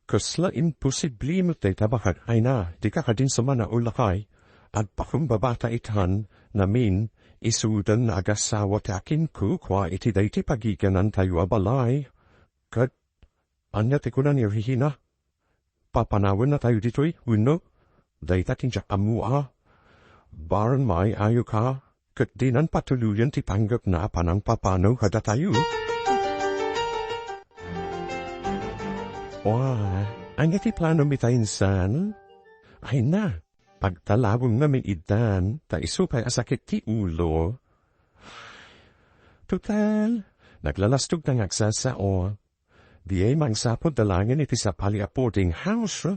Kasla imposible met dayta, baket ay na, dika kadin sumana, o lakay. Agpakumbabata itan, ngamin, isudan nga agassawa ti akinkukua iti daytoy pagiganantayo a balay. Ket, ania ti kuna ni Regina? Papanawennatayo ditoy, wenno? Dayta ti diak ammo a. Bareng maay-ayoka, ket dinan patuloyen ti panggepna a panangpapanaw kadatayo. Wa, ania ti planom ita insan? Ay na, pagtalawem ngamin itan, ta isu pay a sakit ti ulo. Total, naglalastog ta nga agsasao. Diay mangsapul da laengen iti sapali a boarding house.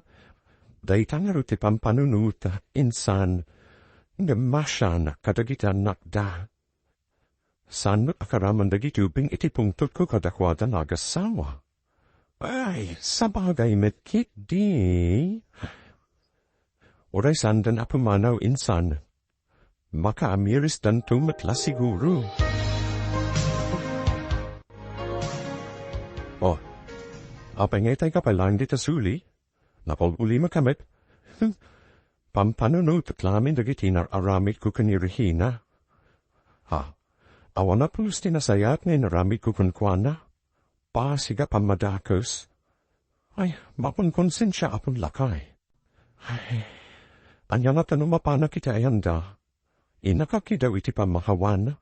Dayta ngarud ti pampanunot, insan, ngem masianak kadagiti annakda. Saan met a karaman dagiti ubing iti pungtotko kadakuada nga agassawa? Ay, sabagay met ketdi. Uray saanda a pumanaw, insan, makaamirisdanto met la siguro. Oh, apay nga itay ka pay laeng dita suli? Nakul-ulimaka met? Hmm. Pampanunot laengen dagiti nar-aramidko ken ni Regina. Ha? Awan a pulos ti nasayaat nga inaramidko kenkuana? Pasig a pammadakes. Ay, makonkonsensia a pun lakay. Ay, ania ngata no mapanak iti ayanda? Innaka kidaw iti pammahawan.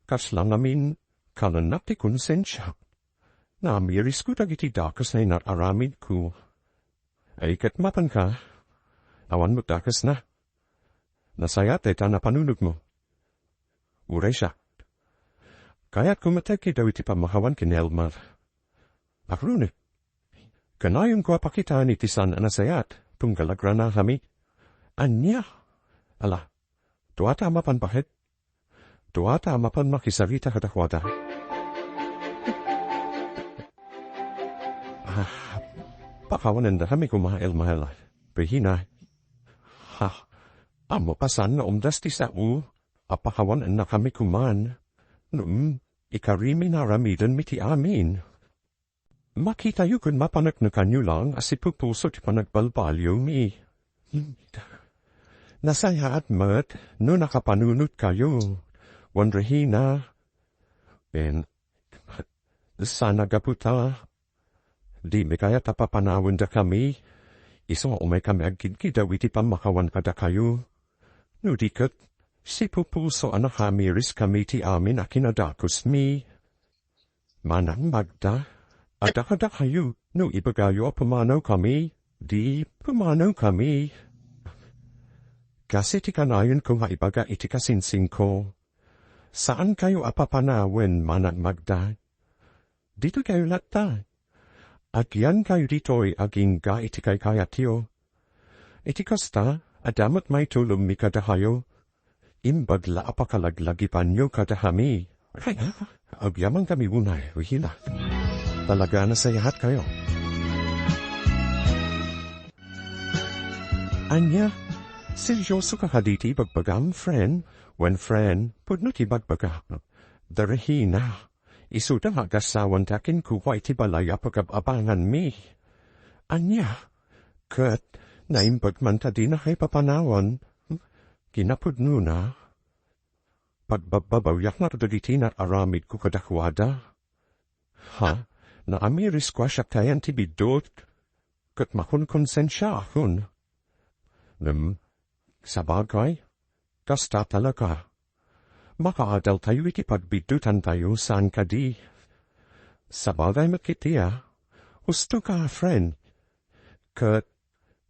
Kasla ngamin, kanennak ti konsensiak. Naamirisko dagiti dakes nga inar-aramidko. Ay, ket mapanka, awan met dakesna. Nasayaat dayta a panunotmo. Uray siak. Kayatko met a kidaw iti pammahawan ken ni Elmer. Akruni. Kanayonko a pakitaen iti saan a nasayaat, tunggal agranakami. Ania? Ala, duata a mapan baket. Duata a mapan makisarita kadakuada. Ah, pakawanendakami koma, Elmer. Regina. Ha, ammo pasan nga umdas ti sao a pakawanennakami koman. Ngem, ikarimi nga aramidenmi ti amin. Makitayo ken mapaneknekanyo lang a sipupuso ti panagbalbaliomi. Nasayaat met no nakapanunotkayo wen Regina. Ken sana gapu ta dimi kayat a papanawendakami, isu nga umaykami agkidkidaw iti pammakawan kadakayo. No di ket, sipupuso a nakaamiriskami ti amin a kinadakusmi. Manang Magda, adda kadakayo no ibagayo a pumanawkami, di pumanawkami. Kas iti kanayon ko nga ibaga iti kasinsingko, saankayo a papanawen, Manang Magda. Ditoykayo latta. Agyankayo ditoy agingga iti kaykayatyo. Iti kasta, adda met maitulongmi kadakayo. Imbag la a pakalaglagipanyo kadakami. Ay, agyamankami unay, Regina. Talaga a nasayaatkayo. Ania, seryoso ka kadi ti ibagbagam, friend? Wen friend, pudno ti ibagbaga. Da Regina, isuda nga agassawan ti akinkua iti balay a pagab-abanganmi. Ania, ket naimbag man ta dinakay papanawan. Kinapudnona, pagbabbabawiak ngarud dagiti nar-aramidko kadakuada. Ha? Naamirisko a siak ti ayan ti biddut, ket makonkonsensiaakon. Ngem, sabagay, kasta talaga. Makaadaltayo iti pagbiddutantayo, saan kadi? Sabagay met ketdi a. Husto ka, friend. Ket,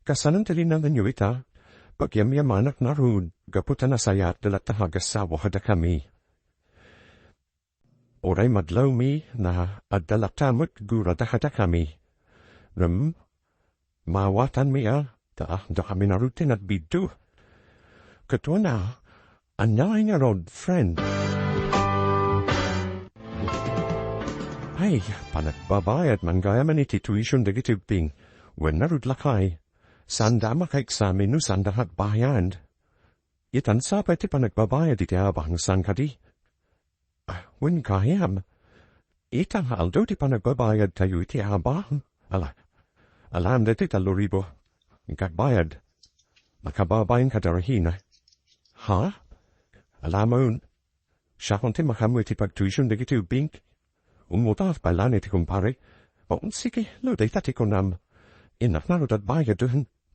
kasanon ti linanganyo ita? Pagyamyamanak ngarud, gapu ta nasayaat da latta nga agassawa kadakami. Uray madlawmi, na adda latta met gurada kadakami. Ngem, maawatanmi a, ta dakami ngarud ti nagbiddu. Ket wen a, ania ngay ngarud, friend? Ay, panagbabayad man gayam iti tuition dagiti ubbing. Wen ngarud lakay, saanda a makaeksamen no saanda nga agbayad. Itan sa pay ti panagbabayad iti abang, saan kadi? Ah, wen gayam. Ita nga aldaw ti panagbabayadtayo iti abang. Ala, alam daytoy tallo ribu. Inka agbayad. Makababain kada Regina. Ha? Alamon. Siakon ti makaammo iti pagtuition dagiti ubbing. Ummuta pay laeng ti kumpare. O, sige, no dayta ti kunam. Innak ngarud agbayad,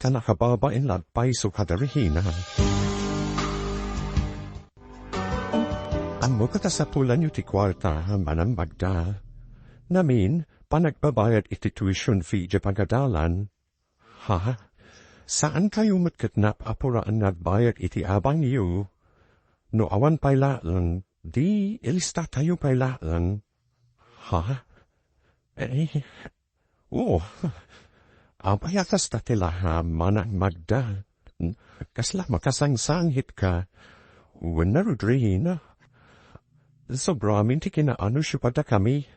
ta nakababain la agpayso kada Regina. Ammok a kasapulanyo ti kuarta, Manang Magda. Ngamin, panagbabayad iti tuition fee idiay pagadalan. Ha? Saankayo met ket nap-apuraen nga agbayad iti abangyo? No awan pay laeng, di ilistatayo pay laeng. Ha? Eh, oo. Apay a kasta ti laham, Manang Magda? Kasla makasangsangitka? Wen ngarud, Regina, sobra amin ti kinaanusyo kadakami.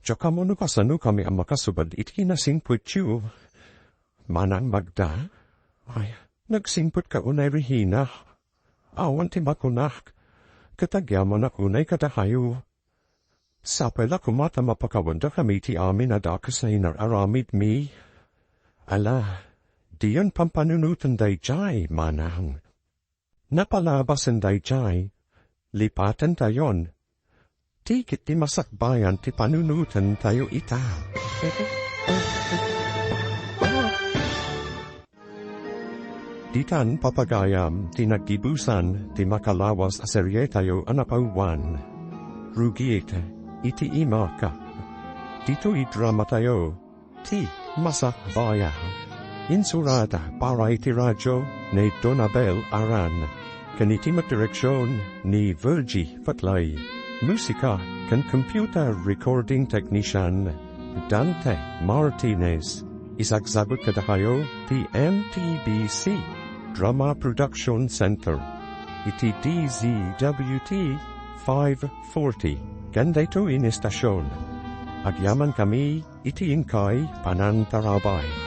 Diak ammo no kasanokami a makasubad iti kinasingpetyo. Manang Magda? Ay, nagsingpetka unay, Regina. Awan ti makunak. Ket agyamanak unay kadakayo. Sapay la koma ta mapakawendakami iti amin a dakes a inar-aramidmi. Ala, diyon pampanunoten daydiay, Manang. Napalabasen daydiay, lipatentayon. Ti ketdi masakbayan ti panunotentayo ita. Ditan, papagayam, ti naggibusan ti makalawas a serietayo a napawan. Rugit iti imak. Ditoy dramatayo, ti Masakbayan. Insurada para iti radio ni Donabel Aran, ken iti direksion ni Virgie Fatlay. Musika ken computer recording technician, Dante Martinez. Isagsagut kadakayo ti M T B C Drama Production Center iti D Z W T five forty. Ken daytoy nga estasion, agyamankami iti inkay panangtarabay.